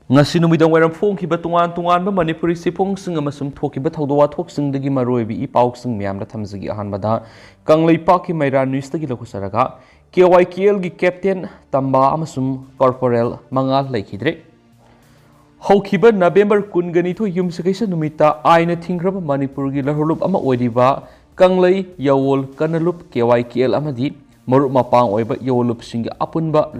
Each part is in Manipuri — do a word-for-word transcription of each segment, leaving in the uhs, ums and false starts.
ꯉꯁꯤ ꯅꯨꯃꯤꯗꯥꯡ ꯋꯥꯏꯔꯝ ꯐꯣꯡꯈꯤꯕ ꯇꯣꯉꯥꯟ ꯇꯣꯉꯥꯟꯕ ꯃꯅꯤꯄꯨꯔꯤ ꯆꯦꯐꯣꯡꯁꯤꯡ ꯑꯃꯁꯨꯡ ꯊꯣꯛꯈꯤꯕ ꯊꯧꯗꯣꯛ ꯋꯥꯊꯣꯛꯁꯤꯡꯗꯒꯤ ꯃꯔꯨꯑꯣꯏꯕ ꯏ ꯄꯥꯎꯁꯤꯡ ꯃꯌꯥꯝꯗ ꯊꯝꯖꯒꯦ꯫ ꯑꯍꯥꯟꯕꯗ ꯀꯪꯂꯩꯄꯥꯛꯀꯤ ꯃꯩꯔꯥ ꯅ꯭ꯌꯨꯁꯇꯒꯤ ꯂꯧꯈꯠꯆꯔꯒ, ꯀꯦ ꯋꯥꯏ ꯀꯦ ꯑꯦꯜꯒꯤ ꯀꯦꯞꯇꯦꯟ ꯇꯝꯕ ꯑꯃꯁꯨꯡ ꯀꯣꯔꯄꯣꯔꯦꯜ ꯃꯉꯥꯜ ꯂꯩꯈꯤꯗ꯭ꯔꯦ꯫ ꯍꯧꯈꯤꯕ ꯅꯕꯦꯝꯕꯔ ꯀꯨꯟꯒ ꯅꯤꯊꯣꯏ ꯌꯨꯝꯁꯀꯩꯁ ꯅꯨꯃꯤꯠꯇ ꯑꯥꯏꯟꯅ ꯊꯤꯡꯈ꯭ꯔꯕ ꯃꯅꯤꯄꯨꯔꯒꯤ ꯂꯧꯍꯔꯂꯨꯞ ꯑꯃ ꯑꯣꯏꯔꯤꯕ ꯀꯪꯂꯩ ꯌꯥꯋꯣꯜ ꯀꯅꯂꯨꯞ ꯀꯦ ꯋꯥꯏ ꯀꯦ ꯑꯦꯜ ꯑꯃꯗꯤ ꯃꯔꯨꯞ ꯃꯄꯥꯡ ꯑꯣꯏꯕ ꯌꯥꯋꯣꯜꯂꯨꯞꯁꯤꯡꯒꯤ ꯑꯄꯨꯟꯕ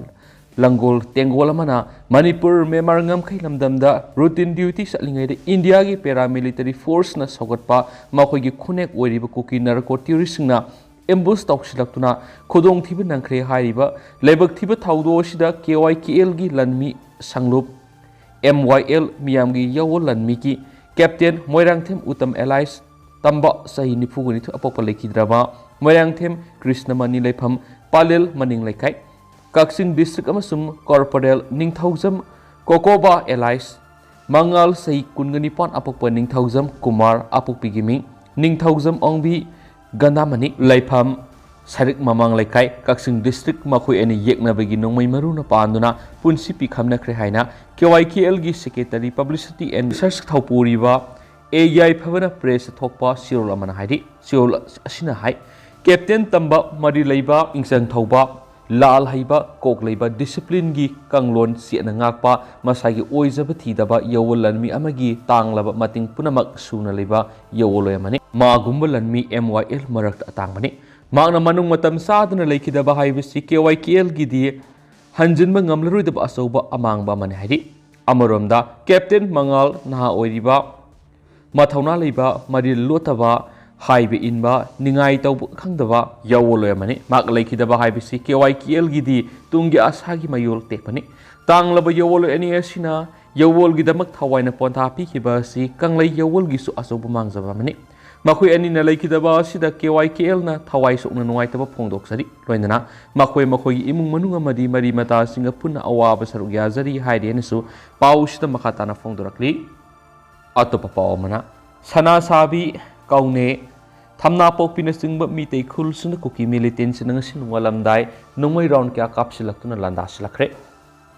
ꯂꯪꯒꯣꯜ ꯇꯦꯡꯒꯣꯜ ꯑꯃꯅ ꯃꯅꯤꯄꯨꯔ ꯃ꯭ꯌꯥꯟꯃꯥꯔ ꯉꯝꯈꯩ ꯂꯝꯗꯝꯗ ꯔꯨꯇꯤꯟ ꯗ꯭ꯌꯨꯇꯤ ꯆꯠꯂꯤꯉꯩꯗ ꯏꯟꯗꯤꯌꯥꯒꯤ ꯄꯦꯔꯥꯃꯤꯂꯤꯇꯔꯤ ꯐꯣꯔꯁꯅ ꯁꯧꯒꯠꯄ ꯃꯈꯣꯏꯒꯤ ꯈꯨꯠꯅꯦꯛ ꯑꯣꯏꯔꯤꯕ ꯀꯨꯀꯤ ꯅꯥꯔꯀꯣ ꯇꯦꯔꯣꯔꯤꯁꯁꯤꯡꯅ ꯑꯦꯝꯕꯨꯁ ꯇꯧꯁꯤꯜꯂꯛꯇꯨꯅ ꯈꯨꯗꯣꯡꯊꯤꯕ ꯅꯪꯈ꯭ꯔꯦ ꯍꯥꯏꯔꯤꯕ ꯂꯥꯏꯕꯛ ꯊꯤꯕ ꯊꯧꯗꯣꯛ ꯑꯁꯤꯗ ꯀꯦ ꯋꯥꯏ ꯀꯦ ꯑꯦꯜꯒꯤ ꯂꯥꯟꯃꯤ ꯁꯪꯂꯨꯞ ꯑꯦꯝ ꯋꯥꯏ ꯑꯦꯜ ꯃꯤꯌꯥꯝꯒꯤ ꯌꯥꯋꯣꯜ ꯂꯥꯟꯃꯤꯒꯤ ꯀꯦꯞꯇꯦꯟ ꯃꯣꯏꯔꯥꯡꯊꯦꯝ ꯎꯇꯝ ꯑꯦꯂꯥꯏꯁ ꯇꯝꯕ ꯆꯍꯤ ꯅꯤꯐꯨꯒ ꯅꯤꯊꯣꯏ ꯑꯄꯣꯛꯄ ꯂꯩꯈꯤꯗ꯭ꯔꯕ ꯃꯣꯏꯔꯥꯡꯊꯦꯝ ꯀ꯭ꯔꯤꯁꯅꯃꯅꯤ ꯂꯩꯐꯝ ꯄꯥꯂꯦꯜ ꯃꯅꯤꯡ ꯂꯩꯀꯥꯏ ꯀꯛꯆꯤꯡ ꯗꯤꯁꯇ꯭ꯔꯤꯛ ꯑꯃꯁꯨꯡ ꯀꯣꯔꯄꯣꯔꯦꯜ ꯅꯤꯡꯊꯧꯖꯝ ꯀꯣꯀꯣꯕꯥ ꯑꯦꯂꯥꯏꯁ ꯃꯉꯥꯜ ꯆꯍꯤ ꯀꯨꯟꯒ ꯅꯤꯄꯥꯟ ꯑꯄꯣꯛꯄ ꯅꯤꯡꯊꯧꯖꯝ ꯀꯨꯃꯥꯔ ꯑꯄꯣꯛꯄꯤꯒꯤ ꯃꯤꯡ ꯅꯤꯡꯊꯧꯖꯝ ꯑꯣꯡꯕꯤ ꯒꯟꯗꯥꯃꯅꯤ ꯂꯩꯐꯝ ꯁꯔꯤꯛ ꯃꯃꯥꯡ ꯂꯩꯀꯥꯏ ꯀꯛꯆꯤꯡ ꯗꯤꯁꯇ꯭ꯔꯤꯛ ꯃꯈꯣꯏ ꯑꯅꯤ ꯌꯦꯛꯅꯕꯒꯤ ꯅꯣꯡꯃꯩ ꯃꯔꯨꯅ ꯄꯥꯟꯗꯨꯅ ꯄꯨꯟꯁꯤ ꯄꯤꯈꯝꯅꯈ꯭ꯔꯦ ꯍꯥꯏꯅ ꯀꯦ ꯋꯥꯏ ꯀꯦ ꯑꯦꯜꯒꯤ ꯁꯦꯀ꯭ꯔꯦꯇꯔꯤ ꯄꯕ꯭ꯂꯤꯁꯤꯇꯤ ꯑꯦꯟ ꯔꯤꯁꯔꯁ ꯊꯧꯄꯨꯔꯤꯕ ꯑꯦ ꯌꯥꯏꯐꯕꯅ ꯄ꯭ꯔꯦꯁꯇ ꯊꯣꯛꯄ ꯆꯦꯔꯣꯜ ꯑꯃꯅ ꯍꯥꯏꯔꯤ꯫ ꯆꯦꯔꯣꯜ ꯑꯁꯤꯅ ꯍꯥꯏ, ꯀꯦꯞꯇꯦꯟ ꯇꯝꯕ ꯃꯔꯤ ꯂꯩꯕ ꯏꯪꯆꯪ ꯊꯧꯕ ꯂꯥꯜ ꯍꯩꯕ ꯀꯣꯛ ꯂꯩꯕ ꯗꯤꯁꯤꯄ꯭ꯂꯤꯟꯒꯤ ꯀꯥꯡꯂꯣꯟ ꯆꯦꯠꯅ ꯉꯥꯛꯄ ꯃꯁꯥꯒꯤ ꯑꯣꯏꯖꯕ ꯊꯤꯗꯕ ꯌꯥꯋꯣꯜ ꯂꯥꯟꯃꯤ ꯑꯃꯒꯤ ꯇꯥꯡꯂꯕ ꯃꯇꯤꯡ ꯄꯨꯝꯅꯃꯛ ꯁꯨꯅ ꯂꯩꯕ ꯌꯥꯋꯣꯜꯂꯣꯏ ꯑꯃꯅꯤ꯫ ꯃꯥꯒꯨꯝꯕ ꯂꯥꯟꯃꯤ ꯑꯦꯝ ꯋꯥꯏ ꯑꯦꯜ ꯃꯔꯛꯇ ꯑꯇꯥꯡꯕꯅꯤ꯫ ꯃꯍꯥꯛꯅ ꯃꯅꯨꯡ ꯃꯇꯝ ꯆꯥꯗꯅ ꯂꯩꯈꯤꯗꯕ ꯍꯥꯏꯕꯁꯤ ꯀꯦ ꯋꯥꯏ ꯀꯦ ꯑꯦꯜꯒꯤꯗꯤ ꯍꯟꯖꯤꯟꯕ ꯉꯝꯂꯔꯣꯏꯗꯕ ꯑꯆꯧꯕ ꯑꯃꯥꯡꯕ ꯑꯃꯅꯤ ꯍꯥꯏꯔꯤ꯫ ꯑꯃꯔꯣꯝꯗ ꯀꯦꯞꯇꯦꯟ ꯃꯉꯥꯜ ꯅꯍꯥ ꯑꯣꯏꯔꯤꯕ ꯃꯊꯧꯅꯥ ꯂꯩꯕ, ꯃꯔꯤꯜ ꯂꯣꯠꯇꯕ, ꯍꯥꯏꯕ ꯏꯟꯕ, ꯅꯤꯡꯉꯥꯏ ꯇꯧꯕ ꯈꯪꯗꯕ ꯌꯥꯋꯣꯜꯂꯣꯏ ꯑꯃꯅꯤ꯫ ꯃꯍꯥꯛ ꯂꯩꯈꯤꯗꯕ ꯍꯥꯏꯕꯁꯤ ꯀꯦ ꯋꯥꯏ ꯀꯦ ꯑꯦꯜꯒꯤꯗꯤ ꯇꯨꯡꯒꯤ ꯑꯁꯥꯒꯤ ꯃꯌꯣꯜ ꯇꯦꯛꯄꯅꯤ꯫ ꯇꯥꯡꯂꯕ ꯌꯥꯋꯣꯜꯂꯣꯏ ꯑꯅꯤ ꯑꯁꯤꯅ ꯌꯥꯋꯣꯜꯒꯤꯗꯃꯛ ꯊꯋꯥꯏꯅ ꯄꯣꯟꯊꯥ ꯄꯤꯈꯤꯕ ꯑꯁꯤ ꯀꯪꯂꯩ ꯌꯥꯋꯣꯜꯒꯤꯁꯨ ꯑꯆꯧꯕ ꯃꯥꯡꯖꯕ ꯑꯃꯅꯤ꯫ ꯃꯈꯣꯏ ꯑꯅꯤꯅ ꯂꯩꯈꯤꯗꯕ ꯑꯁꯤꯗ ꯀꯦ ꯋꯥꯏ ꯀꯦ ꯑꯦꯜꯅ ꯊꯋꯥꯏ ꯁꯣꯛꯅ ꯅꯨꯡꯉꯥꯏꯇꯕ ꯐꯣꯡꯗꯣꯛꯆꯔꯤ꯫ ꯂꯣꯏꯅꯅ ꯃꯈꯣꯏ ꯃꯈꯣꯏꯒꯤ ꯏꯃꯨꯡ ꯃꯅꯨꯡ ꯑꯃꯗꯤ ꯃꯔꯤ ꯃꯇꯥꯁꯤꯡꯒ ꯄꯨꯟꯅ ꯑꯋꯥꯕ ꯁꯔꯨꯛ ꯌꯥꯖꯔꯤ ꯍꯥꯏꯔꯤ ꯍꯥꯏꯅꯁꯨ ꯄꯥꯎꯁꯤꯗ ꯃꯈꯥ ꯇꯥꯅ ꯐꯣꯡꯗꯣꯔꯛꯂꯤ꯫ ꯑꯇꯣꯞꯄ ꯄꯥꯎ ꯑꯃꯅ, ꯁꯅꯥ ꯁꯥꯕꯤ ꯀꯧꯅꯦ, ꯊꯝꯅꯥꯄꯣꯛꯄꯤꯅꯆꯤꯡꯕ ꯃꯤꯇꯩ ꯈꯨꯜꯁꯤꯡꯗ ꯀꯨꯀꯤ ꯃꯤꯂꯤꯇꯦꯟꯁꯤꯡꯅ ꯉꯁꯤ ꯅꯣꯡꯉꯥꯜꯂꯝꯗꯥꯏ ꯅꯣꯡꯃꯩ ꯔꯥꯎꯟ ꯀꯌꯥ ꯀꯥꯞꯁꯤꯜꯂꯛꯇꯨꯅ ꯂꯥꯟꯗꯥꯁꯤꯜꯂꯛꯈ꯭ꯔꯦ꯫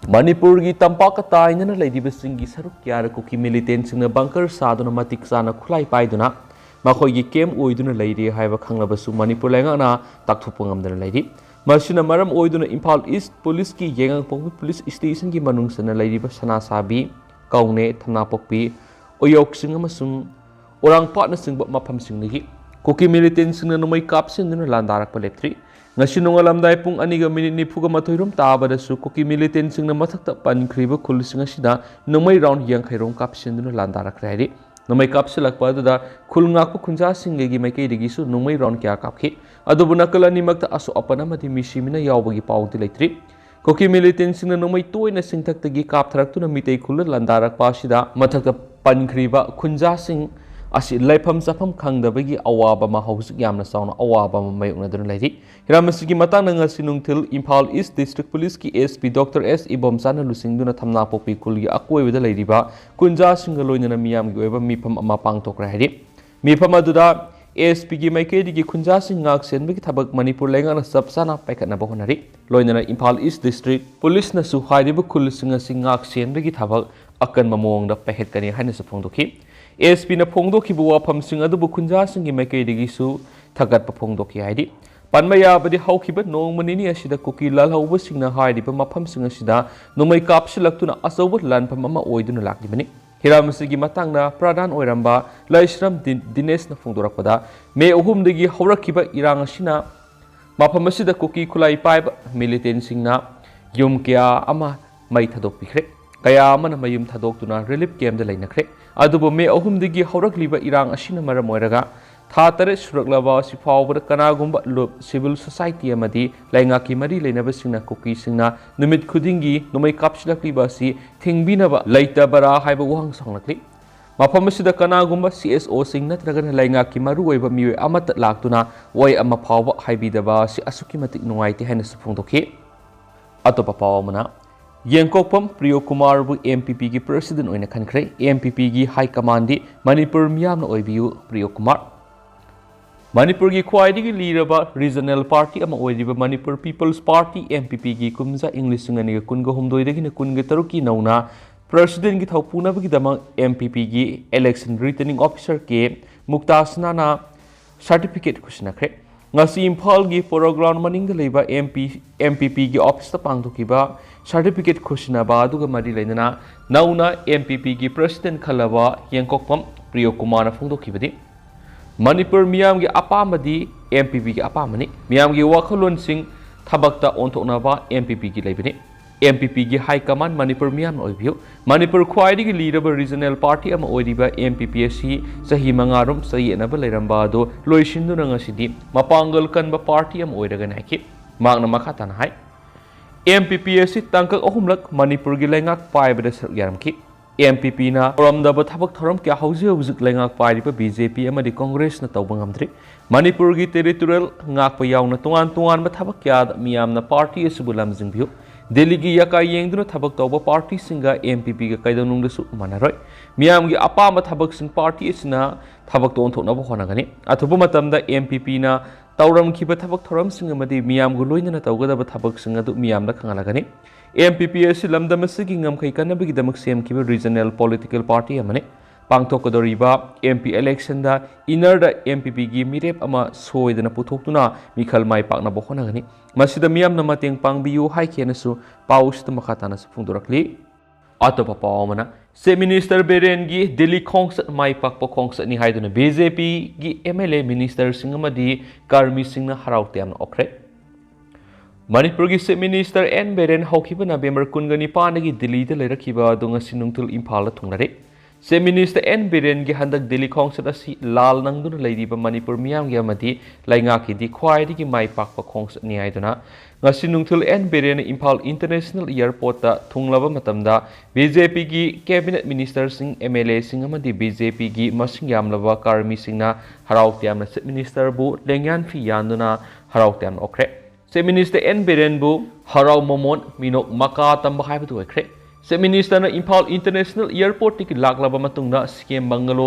ꯃꯅꯤꯄꯨꯔꯒꯤ ꯇꯝꯄꯥꯛꯀ ꯇꯥꯏꯅꯅ ꯂꯩꯔꯤꯕꯁꯤꯡꯒꯤ ꯁꯔꯨꯛ ꯀꯌꯥꯗ ꯀꯨꯀꯤ ꯃꯤꯂꯤꯇꯦꯟꯁꯤꯡꯅ ꯕꯪꯀꯔ ꯁꯥꯗꯨꯅ ꯃꯇꯤꯛ ꯆꯥꯅ ꯈꯨꯠꯂꯥꯏ ꯄꯥꯏꯗꯨꯅ ꯃꯈꯣꯏꯒꯤ ꯀꯦꯝꯞ ꯑꯣꯏꯗꯨꯅ ꯂꯩꯔꯤ ꯍꯥꯏꯕ ꯈꯪꯂꯕꯁꯨ, ꯃꯅꯤꯄꯨꯔ ꯂꯩꯉꯥꯛꯅ ꯇꯥꯛꯊꯣꯛꯄ ꯉꯝꯗꯅ ꯂꯩꯔꯤ꯫ ꯃꯁꯤꯅ ꯃꯔꯝ ꯑꯣꯏꯗꯨꯅ ꯏꯝꯐꯥꯜ ꯏꯁ ꯄꯨꯂꯤꯁꯀꯤ ꯌꯥꯏꯉꯪꯄꯣꯛꯄꯤ ꯄꯨꯂꯤꯁ ꯁ꯭ꯇꯦꯁꯟꯒꯤ ꯃꯅꯨꯡ ꯆꯟꯅ ꯂꯩꯔꯤꯕ ꯁꯅꯥꯁꯥꯕꯤ, ꯀꯧꯅꯦ, ꯊꯝꯅꯥꯄꯣꯛꯄꯤ, ꯎꯌꯣꯛꯆꯤꯡ ꯑꯃꯁꯨꯡ ꯎꯔꯥꯡꯄꯥꯠꯅꯆꯤꯡꯕ ꯃꯐꯝꯁꯤꯡꯗꯒꯤ ꯀꯨꯀꯤ ꯃꯤꯂꯤꯇꯦꯟꯁꯤꯡꯅ ꯅꯣꯡꯃꯩ ꯀꯥꯞꯁꯤꯟꯗꯨꯅ ꯂꯥꯟꯗꯥꯔꯛꯄ ꯂꯦꯞꯇ꯭ꯔꯤ꯫ ꯉꯁꯤ ꯅꯣꯡꯉꯥꯜꯂꯝꯗꯥꯏ ꯄꯨꯡ ꯑꯅꯤꯒ ꯃꯤꯅꯤꯠ ꯅꯤꯐꯨꯒ ꯃꯥꯊꯣꯏ ꯔꯣꯝ ꯇꯥꯕꯗꯁꯨ ꯀꯨꯀꯤ ꯃꯤꯂꯤꯇꯦꯟꯁꯤꯡꯅ ꯃꯊꯛꯇ ꯄꯟꯈ꯭ꯔꯤꯕ ꯈꯨꯜꯁꯤꯡ ꯑꯁꯤꯗ ꯅꯣꯡꯃꯩ ꯔꯥꯎꯟ ꯌꯥꯡꯈꯩ ꯔꯣꯝ ꯀꯥꯞꯁꯤꯟꯗꯨꯅ ꯂꯥꯟꯗꯥꯔꯛꯈ꯭ꯔꯦ ꯍꯥꯏꯔꯤ꯫ ꯅꯣꯡꯃꯩ ꯀꯥꯞꯁꯤꯜꯂꯛꯄ ꯑꯗꯨꯗ ꯈꯨꯜ ꯉꯥꯛꯄ ꯈꯨꯟꯖꯥꯁꯤꯡꯒꯤ ꯃꯥꯏꯀꯩꯗꯒꯤꯁꯨ ꯅꯣꯡꯃꯩ ꯔꯥꯎꯟ ꯀꯌꯥ ꯀꯥꯞꯈꯤ꯫ ꯑꯗꯨꯕꯨ ꯅꯥꯀꯜ ꯑꯅꯤꯃꯛꯇ ꯑꯁꯣꯛ ꯑꯄꯟ ꯑꯃꯗꯤ ꯃꯤꯁꯤ ꯃꯤꯅ ꯌꯥꯎꯕꯒꯤ ꯄꯥꯎꯗꯤ ꯂꯩꯇ꯭ꯔꯤ꯫ ꯀꯨꯀꯤ ꯃꯤꯂꯤꯇꯦꯟꯁꯤꯡꯅ ꯅꯣꯡꯃꯩ ꯇꯣꯏꯅ ꯆꯤꯡꯊꯛꯇꯒꯤ ꯀꯥꯞꯊꯔꯛꯇꯨꯅ ꯃꯤꯇꯩ ꯈꯨꯜꯗ ꯂꯥꯟꯗꯥꯔꯛꯄ ꯑꯁꯤꯗ ꯃꯊꯛꯇ ꯄꯟꯈ꯭ꯔꯤꯕ ꯈꯨꯟꯖꯥꯁꯤꯡ ꯑꯁꯤ ꯂꯩꯐꯝ ꯆꯥꯐꯝ ꯈꯪꯗꯕꯒꯤ ꯑꯋꯥꯕ ꯑꯃ ꯍꯧꯖꯤꯛ ꯌꯥꯝꯅ ꯆꯥꯎꯅ ꯑꯋꯥꯕ ꯑꯃ ꯃꯥꯌꯣꯛꯅꯗꯨꯅ ꯂꯩꯔꯤ꯫ ꯍꯤꯔꯝ ꯑꯁꯤꯒꯤ ꯃꯇꯥꯡꯗ ꯉꯁꯤ ꯅꯨꯡꯊꯤꯜ ꯏꯝꯐꯥꯜ ꯏꯁ ꯗꯤꯁꯇ꯭ꯔꯤꯛ ꯄꯨꯂꯤꯁꯀꯤ ꯑꯦꯁ ꯄꯤ ꯗꯣꯛꯇꯔ ꯑꯦꯁ ꯏꯕꯣꯝꯆꯥꯅ ꯂꯨꯆꯤꯡꯗꯨꯅ ꯊꯝꯅꯥꯄꯣꯛꯄꯤ ꯈꯨꯜꯒꯤ ꯑꯀꯣꯏꯕꯗ ꯂꯩꯔꯤꯕ ꯈꯨꯟꯖꯥꯁꯤꯡꯒ ꯂꯣꯏꯅꯅ ꯃꯤꯌꯥꯝꯒꯤ ꯑꯣꯏꯕ ꯃꯤꯐꯝ ꯑꯃ ꯄꯥꯡꯊꯣꯛꯈ꯭ꯔꯦ ꯍꯥꯏꯔꯤ꯫ ꯃꯤꯐꯝ ꯑꯗꯨꯗ ꯑꯦꯁ ꯄꯤꯒꯤ ꯃꯥꯏꯀꯩꯗꯒꯤ ꯈꯨꯟꯖꯥꯁꯤꯡ ꯉꯥꯛ ꯁꯦꯟꯕꯒꯤ ꯊꯕꯛ ꯃꯅꯤꯄꯨꯔ ꯂꯩꯉꯥꯛꯅ ꯆꯞ ꯆꯥꯅ ꯄꯥꯏꯈꯠꯅꯕ ꯍꯣꯠꯅꯔꯤ꯫ ꯂꯣꯏꯅꯅ ꯏꯝꯐꯥꯜ ꯏꯁ ꯗꯤꯁꯇ꯭ꯔꯤꯛ ꯄꯨꯂꯤꯁꯅꯁꯨ ꯍꯥꯏꯔꯤꯕ ꯈꯨꯜꯁꯤꯡ ꯑꯁꯤ ꯉꯥꯛ ꯁꯦꯟꯕꯒꯤ ꯊꯕꯛ ꯑꯀꯟꯕ ꯃꯑꯣꯡꯗ ꯄꯥꯏꯈꯠꯀꯅꯤ ꯍꯥꯏꯅꯁꯨ ꯐꯣꯡꯗꯣꯛꯈꯤ꯫ ꯑꯦꯁ ꯄꯤꯅ ꯐꯣꯡꯗꯣꯛꯈꯤꯕ ꯋꯥꯐꯝꯁꯤꯡ ꯑꯗꯨꯕꯨ ꯈꯨꯟꯖꯥꯁꯤꯡꯒꯤ ꯃꯥꯏꯀꯩꯗꯒꯤꯁꯨ ꯊꯥꯒꯠꯄ ꯐꯣꯡꯗꯣꯛꯈꯤ ꯍꯥꯏꯗꯤ, ꯄꯟꯕ ꯌꯥꯕꯗꯤ ꯍꯧꯈꯤꯕ ꯅꯣꯡꯃ ꯅꯤꯅꯤ ꯑꯁꯤꯗ ꯀꯨꯀꯤ ꯂꯥꯜꯍꯧꯕꯁꯤꯡꯅ ꯍꯥꯏꯔꯤꯕ ꯃꯐꯝꯁꯤꯡ ꯑꯁꯤꯗ ꯅꯣꯡꯃꯩ ꯀꯥꯞꯁꯤꯜꯂꯛꯇꯨꯅ ꯑꯆꯧꯕ ꯂꯥꯟꯐꯝ ꯑꯃ ꯑꯣꯏꯗꯨꯅ ꯂꯥꯛꯂꯤꯕꯅꯤ꯫ ꯍꯤꯔꯝ ꯑꯁꯤꯒꯤ ꯃꯇꯥꯡꯗ ꯄ꯭ꯔꯙꯥꯟ ꯑꯣꯏꯔꯝꯕ ꯂꯩꯁ꯭ꯔꯝ ꯗꯤ-, ꯗꯤꯅꯦꯁꯅ ꯐꯣꯡꯗꯣꯔꯛꯄꯗ, ꯃꯦ ꯑꯍꯨꯝꯗꯒꯤ ꯍꯧꯔꯛꯈꯤꯕ ꯏꯔꯥꯡ ꯑꯁꯤꯅ ꯃꯐꯝ ꯑꯁꯤꯗ ꯀꯨꯀꯤ ꯈꯨꯠꯂꯥꯏ ꯄꯥꯏꯕ ꯃꯤꯂꯤꯇꯦꯟꯁꯤꯡꯅ ꯌꯨꯝ ꯀꯌꯥ ꯑꯃ ꯃꯩ ꯊꯥꯗꯣꯛꯄꯤꯈ꯭ꯔꯦ꯫ ꯀꯌꯥ ꯑꯃꯅ ꯃꯌꯨꯝ ꯊꯥꯗꯣꯛꯇꯨꯅ ꯔꯤꯂꯤꯐ ꯀꯦꯝꯞꯇ ꯂꯩꯅꯈ꯭ꯔꯦ꯫ ꯑꯗꯨꯕꯨ ꯃꯦ ꯑꯍꯨꯝꯗꯒꯤ ꯍꯧꯔꯛꯂꯤꯕ ꯏꯔꯥꯡ ꯑꯁꯤꯅ ꯃꯔꯝ ꯑꯣꯏꯔꯒ ꯊꯥ ꯇꯔꯦꯠ ꯁꯨꯔꯛꯂꯕ ꯑꯁꯤ ꯐꯥꯎꯕꯗ ꯀꯅꯥꯒꯨꯝꯕ ꯂꯨꯞ, ꯁꯤꯚꯤꯜ ꯁꯣꯁꯥꯏꯇꯤ ꯑꯃꯗꯤ ꯂꯩꯉꯥꯛꯀꯤ ꯃꯔꯤ ꯂꯩꯅꯕꯁꯤꯡꯅ ꯀꯨꯀꯤꯁꯤꯡꯅ ꯅꯨꯃꯤꯠ ꯈꯨꯗꯤꯡꯒꯤ ꯅꯣꯡꯃꯩ ꯀꯥꯞꯁꯤꯜꯂꯛꯂꯤꯕ ꯑꯁꯤ ꯊꯤꯡꯕꯤꯅꯕ ꯂꯩꯇꯕꯔꯥ ꯍꯥꯏꯕ ꯋꯥꯍꯪ ꯁꯥꯡꯂꯛꯂꯤ꯫ ꯃꯐꯝ ꯑꯁꯤꯗ ꯀꯅꯥꯒꯨꯝꯕ ꯁꯤ ꯑꯦꯁ ꯑꯣꯁꯤꯡ ꯅꯠꯇ꯭ꯔꯒꯅ ꯂꯩꯉꯥꯛꯀꯤ ꯃꯔꯨꯑꯣꯏꯕ ꯃꯤꯑꯣꯏ ꯑꯃꯠꯇ ꯂꯥꯛꯇꯨꯅ ꯋꯥꯍꯩ ꯑꯃ ꯐꯥꯎꯕ ꯍꯥꯏꯕꯤꯗꯕ ꯑꯁꯤ ꯑꯁꯨꯛꯀꯤ ꯃꯇꯤꯛ ꯅꯨꯡꯉꯥꯏꯇꯦ ꯍꯥꯏꯅꯁꯨ ꯐꯣꯡꯗꯣꯛꯈꯤ꯫ ꯑꯇꯣꯞꯄ ꯄꯥꯎ ꯑꯃꯅ, ꯌꯦꯡꯀꯣꯛꯄꯝ ꯄ꯭ꯔꯤꯌꯣ ꯀꯨꯃꯥꯔꯕꯨ ꯑꯦꯝ ꯄꯤ ꯄꯤꯒꯤ ꯄ꯭ꯔꯦꯁꯤꯗꯦꯟꯠ ꯑꯣꯏꯅ ꯈꯟꯈ꯭ꯔꯦ꯫ ꯑꯦꯝ ꯄꯤ ꯄꯤꯒꯤ ꯍꯥꯏ ꯀꯃꯥꯟꯗꯤ ꯃꯅꯤꯄꯨꯔ ꯃꯤꯌꯥꯝꯅ ꯑꯣꯏꯕꯤꯌꯨ, ꯄ꯭ꯔꯤꯌꯣ ꯀꯨꯃꯥꯔ꯫ ꯃꯅꯤꯄꯨꯔꯒꯤ ꯈ꯭ꯋꯥꯏꯗꯒꯤ ꯂꯤꯔꯕ regional party ꯑꯃ ꯑꯣꯏꯔꯤꯕ Manipur People's Party, M P P ꯒꯤ ꯀꯨꯝꯖꯥ ꯏꯪ ꯂꯤꯁꯤꯡ ꯑꯅꯤꯒ ꯀꯨꯟꯒ ꯍꯨꯝꯗꯣꯏꯗꯒꯤꯅ ꯀꯨꯟꯒ ꯇꯔꯨꯛꯀꯤ ꯅꯧꯅ presidentꯒꯤ ꯊꯧꯄꯨꯅꯕꯒꯤꯗꯃꯛ M P P ꯒꯤ election returning officer K ꯃꯨꯛꯇꯥꯁꯅꯥꯅ certificate ꯈꯨꯠꯁꯤꯟꯅꯈ꯭ꯔꯦ꯫ ꯉꯁꯤ ꯏꯝꯐꯥꯜꯒꯤ Polo Ground ꯃꯅꯤꯡꯗ ꯂꯩꯕ M P, M P Pꯒꯤ officeꯇ ꯄꯥꯡꯊꯣꯛꯈꯤꯕ certificate ꯈꯨꯠꯁꯤꯟꯅꯕ ꯑꯗꯨꯒ ꯃꯔꯤ ꯂꯩꯅꯅ ꯅꯧꯅ M P Pꯒꯤ president ꯈꯜꯂꯕ ꯌꯦꯡꯀꯣꯛꯄꯝ ꯄ꯭ꯔꯤꯌꯣ ꯀꯨꯃꯥꯔꯅ ꯐꯣꯡꯗꯣꯛꯈꯤꯕꯗꯤ, ꯃꯅꯤꯄꯨꯔ ꯃꯤꯌꯥꯝꯒꯤ ꯑꯄꯥꯝꯕꯗꯤ M P Pꯒꯤ ꯑꯄꯥꯝꯕꯅꯤ꯫ ꯃꯤꯌꯥꯝꯒꯤ ꯋꯥꯈꯜꯂꯣꯟꯁꯤꯡ ꯊꯕꯛꯇ ꯑꯣꯟꯊꯣꯛꯅꯕ M P Pꯒꯤ ꯂꯩꯕꯅꯤ꯫ M P Pꯒꯤ high command Manipur ꯃꯤꯌꯥꯝꯅ ꯑꯣꯏꯕꯤꯌꯨ꯫ ꯃꯅꯤꯄꯨꯔ ꯈ꯭ꯋꯥꯏꯗꯒꯤ ꯂꯤꯔꯕ regional party ꯑꯃ ꯑꯣꯏꯔꯤꯕ M P P ꯑꯁꯤ ꯆꯍꯤ ꯃꯉꯥꯔꯣꯝ ꯆꯌꯦꯠꯅꯕ ꯂꯩꯔꯝꯕ ꯑꯗꯨ ꯂꯣꯏꯁꯤꯟꯗꯨꯅ ꯉꯁꯤꯗꯤ ꯃꯄꯥꯡꯒꯜ ꯀꯟꯕ party ꯑꯃ ꯑꯣꯏꯔꯒꯅꯤ ꯍꯥꯏꯈꯤ꯫ ꯃꯍꯥꯛꯅ ꯃꯈꯥ ꯇꯥꯅ ꯍꯥꯏ, M P P ꯑꯁꯤ ꯇꯥꯡꯀꯛ ꯑꯍꯨꯝꯂꯛ ꯃꯅꯤꯄꯨꯔꯒꯤ ꯂꯩꯉꯥꯛ ꯄꯥꯏꯕꯗ ꯁꯔꯨꯛ ꯌꯥꯔꯝꯈꯤ꯫ M P Pꯅ ꯇꯧꯔꯝꯗꯕ ꯊꯕꯛ ꯊꯧꯔꯝ ꯀꯌꯥ ꯍꯧꯖꯤꯛ ꯍꯧꯖꯤꯛ ꯂꯩꯉꯥꯛ ꯄꯥꯏꯔꯤꯕ B J P ꯑꯃꯗꯤ Congressꯅ ꯇꯧꯕ ꯉꯝꯗ꯭ꯔꯤ꯫ ꯃꯅꯤꯄꯨꯔꯒꯤ territorial ꯉꯥꯛꯄ ꯌꯥꯎꯅ ꯇꯣꯉꯥꯟ ꯇꯣꯉꯥꯟꯕ ꯊꯕꯛ ꯀꯌꯥꯗ ꯃꯤꯌꯥꯝꯅ party ꯑꯁꯤꯕꯨ ꯂꯝꯖꯤꯡꯕꯤꯌꯨ꯫ ꯗꯦꯜꯂꯤꯒꯤ ꯌꯥꯀꯥ ꯌꯦꯡꯗꯨꯅ ꯊꯕꯛ ꯇꯧꯕ partyꯁꯤꯡꯒ M P Pꯒ ꯀꯩꯗꯧꯅꯨꯡꯗꯁꯨ ꯃꯥꯟꯅꯔꯣꯏ꯫ ꯃꯤꯌꯥꯝꯒꯤ ꯑꯄꯥꯝꯕ ꯊꯕꯛꯁꯤꯡ party ꯑꯁꯤꯅ ꯊꯕꯛꯇ ꯑꯣꯟꯊꯣꯛꯅꯕ ꯍꯣꯠꯅꯒꯅꯤ꯫ ꯑꯊꯨꯕ ꯃꯇꯝꯗ M P Pꯅ ꯇꯧꯔꯝꯈꯤꯕ ꯊꯕꯛ ꯊꯧꯔꯝꯁꯤꯡ ꯑꯃꯗꯤ ꯃꯤꯌꯥꯝꯒ ꯂꯣꯏꯅꯅ ꯇꯧꯒꯗꯕ ꯊꯕꯛꯁꯤꯡ ꯑꯗꯨ ꯃꯤꯌꯥꯝꯗ ꯈꯪꯍꯜꯂꯒꯅꯤ꯫ M P P ꯑꯁꯤ ꯂꯝꯗꯝ ꯑꯁꯤꯒꯤ ꯉꯝꯈꯩ ꯀꯟꯅꯕꯒꯤꯗꯃꯛ ꯁꯦꯝꯈꯤꯕ regional political party ꯑꯃꯅꯤ꯫ ꯄꯥꯡꯊꯣꯛꯀꯗꯧꯔꯤꯕ M P electionꯗ innerꯗ M P Pꯒꯤ ꯃꯤꯔꯦꯞ ꯑꯃ ꯁꯣꯏꯗꯅ ꯄꯨꯊꯣꯛꯇꯨꯅ ꯃꯤꯈꯜ ꯃꯥꯏ ꯄꯥꯛꯅꯕ ꯍꯣꯠꯅꯒꯅꯤ꯫ ꯃꯁꯤꯗ ꯃꯤꯌꯥꯝꯅ ꯃꯇꯦꯡ ꯄꯥꯡꯕꯤꯌꯨ ꯍꯥꯏꯈꯤꯅꯁꯨ ꯄꯥꯎꯁꯤꯗ ꯃꯈꯥ ꯇꯥꯅꯁꯨ ꯐꯣꯡꯗꯣꯔꯛꯂꯤ꯫ ꯑꯇꯣꯞꯄ ꯄꯥꯎ ꯑꯃꯅ, Chief Minister ꯕꯤꯔꯦꯟꯒꯤ ꯗꯤꯜꯂꯤ ꯈꯣꯡꯆꯠ ꯃꯥꯏ ꯄꯥꯛꯄ ꯈꯣꯡꯆꯠꯅꯤ ꯍꯥꯏꯗꯨꯅ B J Pꯒꯤ M L A ministerꯁꯤꯡ ꯑꯃꯗꯤ ꯀꯔꯃꯤꯁꯤꯡꯅ ꯍꯔꯥꯎ ꯇꯌꯥꯝꯅ ꯑꯣꯛꯈ꯭ꯔꯦ꯫ ꯃꯅꯤꯄꯨꯔꯒꯤ Chief Minister N ꯕꯤꯔꯦꯟ ꯍꯧꯈꯤꯕ November ꯀꯨꯟꯒ ꯅꯤꯄꯥꯟꯗꯒꯤ ꯗꯤꯜꯂꯤꯗ ꯂꯩꯔꯛꯈꯤꯕ ꯑꯗꯨ ꯉꯁꯤ ꯅꯨꯡꯊꯤꯜ ꯏꯝꯐꯥꯜꯗ ꯊꯨꯡꯂꯔꯦ꯫ Chief Minister N ꯕꯤꯔꯦꯟꯒꯤ ꯍꯟꯗꯛ ꯗꯤꯜꯂꯤ ꯈꯣꯡꯆꯠ ꯑꯁꯤ ꯂꯥꯜ ꯅꯪꯗꯨꯅ ꯂꯩꯔꯤꯕ ꯃꯅꯤꯄꯨꯔ ꯃꯤꯌꯥꯝꯒꯤ ꯑꯃꯗꯤ ꯂꯩꯉꯥꯛꯀꯤꯗꯤ ꯈ꯭ꯋꯥꯏꯗꯒꯤ ꯃꯥꯏ ꯄꯥꯛꯄ ꯈꯣꯡꯆꯠꯅꯤ ꯍꯥꯏꯗꯨꯅ ꯉꯁꯤ ꯅꯨꯡꯊꯤꯜ N ꯕꯤꯔꯦꯟꯅ ꯏꯝꯐꯥꯜ International Airportꯇ ꯊꯨꯡꯂꯕ ꯃꯇꯝꯗ B J Pꯒꯤ cabinet ministerꯁꯤꯡ, M L Aꯁꯤꯡ ꯑꯃꯗꯤ B J Pꯒꯤ ꯃꯁꯤꯡ ꯌꯥꯝꯂꯕ ꯀꯔꯃꯤꯁꯤꯡꯅ ꯍꯔꯥꯎ ꯇꯌꯥꯝꯅ Chief Ministerꯕꯨ ꯂꯦꯡꯌꯥꯟ ꯐꯤ ꯌꯥꯟꯗꯨꯅ ꯍꯔꯥꯎ ꯇꯌꯥꯝꯅ ꯑꯣꯛꯈ꯭ꯔꯦ꯫ Chief Minister N ꯕꯤꯔꯦꯟꯕꯨ ꯍꯔꯥꯎ ꯃꯃꯣꯟ ꯃꯤꯅꯣꯛ ꯃꯀꯥ ꯇꯝꯕ ꯍꯥꯏꯕꯗꯨ ꯑꯣꯏꯈ꯭ꯔꯦ꯫ Chief Ministerꯅ ꯏꯝꯐꯥꯜ International Airportꯇꯒꯤ ꯂꯥꯛꯂꯕ ꯃꯇꯨꯡꯗ C M Bungalow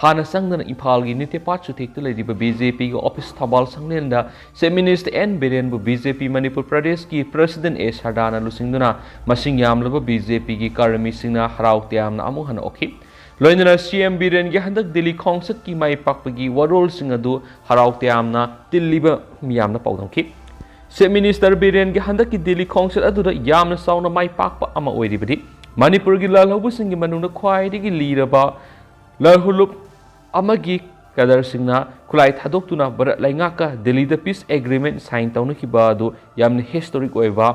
ꯍꯥꯟꯅ ꯆꯪꯗꯅ ꯏꯝꯐꯥꯜꯒꯤ ꯅꯤꯇꯦꯄꯥꯠ ꯆꯨꯊꯦꯛꯇ ꯂꯩꯔꯤꯕ ꯕꯤ ꯖꯦ ꯄꯤꯒꯤ ꯑꯣꯐꯤꯁ ꯊꯧꯕꯥꯜ ꯁꯪꯂꯦꯟꯗ ꯆꯤꯐ ꯃꯤꯅꯤꯁꯇꯔ ꯑꯦꯟ ꯕꯤꯔꯦꯟꯕꯨ ꯕꯤ ꯖꯦ ꯄꯤ ꯃꯅꯤꯄꯨꯔ ꯄ꯭ꯔꯗꯦꯁꯀꯤ ꯄ꯭ꯔꯁꯤꯗꯦꯟ ꯑꯦ ꯁꯔꯗꯥꯅ ꯂꯨꯆꯤꯡꯗꯨꯅ ꯃꯁꯤꯡ ꯌꯥꯝꯂꯕ ꯕꯤ ꯖꯦ ꯄꯤꯒꯤ ꯀꯔꯃꯤꯁꯤꯡꯅ ꯍꯔꯥꯎ ꯇꯌꯥꯝꯅ ꯑꯃꯨꯛ ꯍꯟꯅ ꯑꯣꯛꯈꯤ꯫ ꯂꯣꯏꯅꯅ ꯁꯤ ꯑꯦꯝ ꯕꯤꯔꯦꯟꯒꯤ ꯍꯟꯗꯛ ꯗꯤꯜꯂꯤ ꯈꯣꯡꯆꯠꯀꯤ ꯃꯥꯏ ꯄꯥꯛꯄꯒꯤ ꯋꯥꯔꯣꯜꯁꯤꯡ ꯑꯗꯨ ꯍꯔꯥꯎ ꯇꯌꯥꯝꯅ ꯇꯤꯜꯂꯤꯕ ꯃꯤꯌꯥꯝꯅ ꯄꯥꯎꯗꯝꯈꯤ꯫ ꯆꯤꯐ ꯃꯤꯅꯤꯁꯇꯔ ꯕꯤꯔꯦꯟꯒꯤ ꯍꯟꯗꯛꯀꯤ ꯗꯤꯜꯂꯤ ꯈꯣꯡꯆꯠ ꯑꯗꯨꯗ ꯌꯥꯝꯅ ꯆꯥꯎꯅ ꯃꯥꯏ ꯄꯥꯛꯄ ꯑꯃ ꯑꯣꯏꯔꯤꯕꯗꯤ ꯃꯅꯤꯄꯨꯔꯒꯤ ꯂꯥꯜꯍꯧꯕꯁꯤꯡꯒꯤ ꯃꯅꯨꯡꯗ ꯈ꯭ꯋꯥꯏꯗꯒꯤ ꯂꯤꯔꯕ ꯂꯥꯜꯍꯧꯂꯨꯞ ꯑꯃꯒꯤ ꯀꯗꯔꯁꯤꯡꯅ ꯈꯨꯠꯂꯥꯏ ꯊꯥꯗꯣꯛꯇꯨꯅ ꯚꯥꯔꯠ ꯂꯩꯉꯥꯛꯀ ꯗꯤꯜꯂꯤꯗ ꯄꯤꯁ ꯑꯦꯒ꯭ꯔꯤꯃꯦꯟ ꯁꯥꯏꯟ ꯇꯧꯅꯈꯤꯕ ꯑꯗꯨ ꯌꯥꯝꯅ ꯍꯤꯁꯇꯣꯔꯤꯛ ꯑꯣꯏꯕ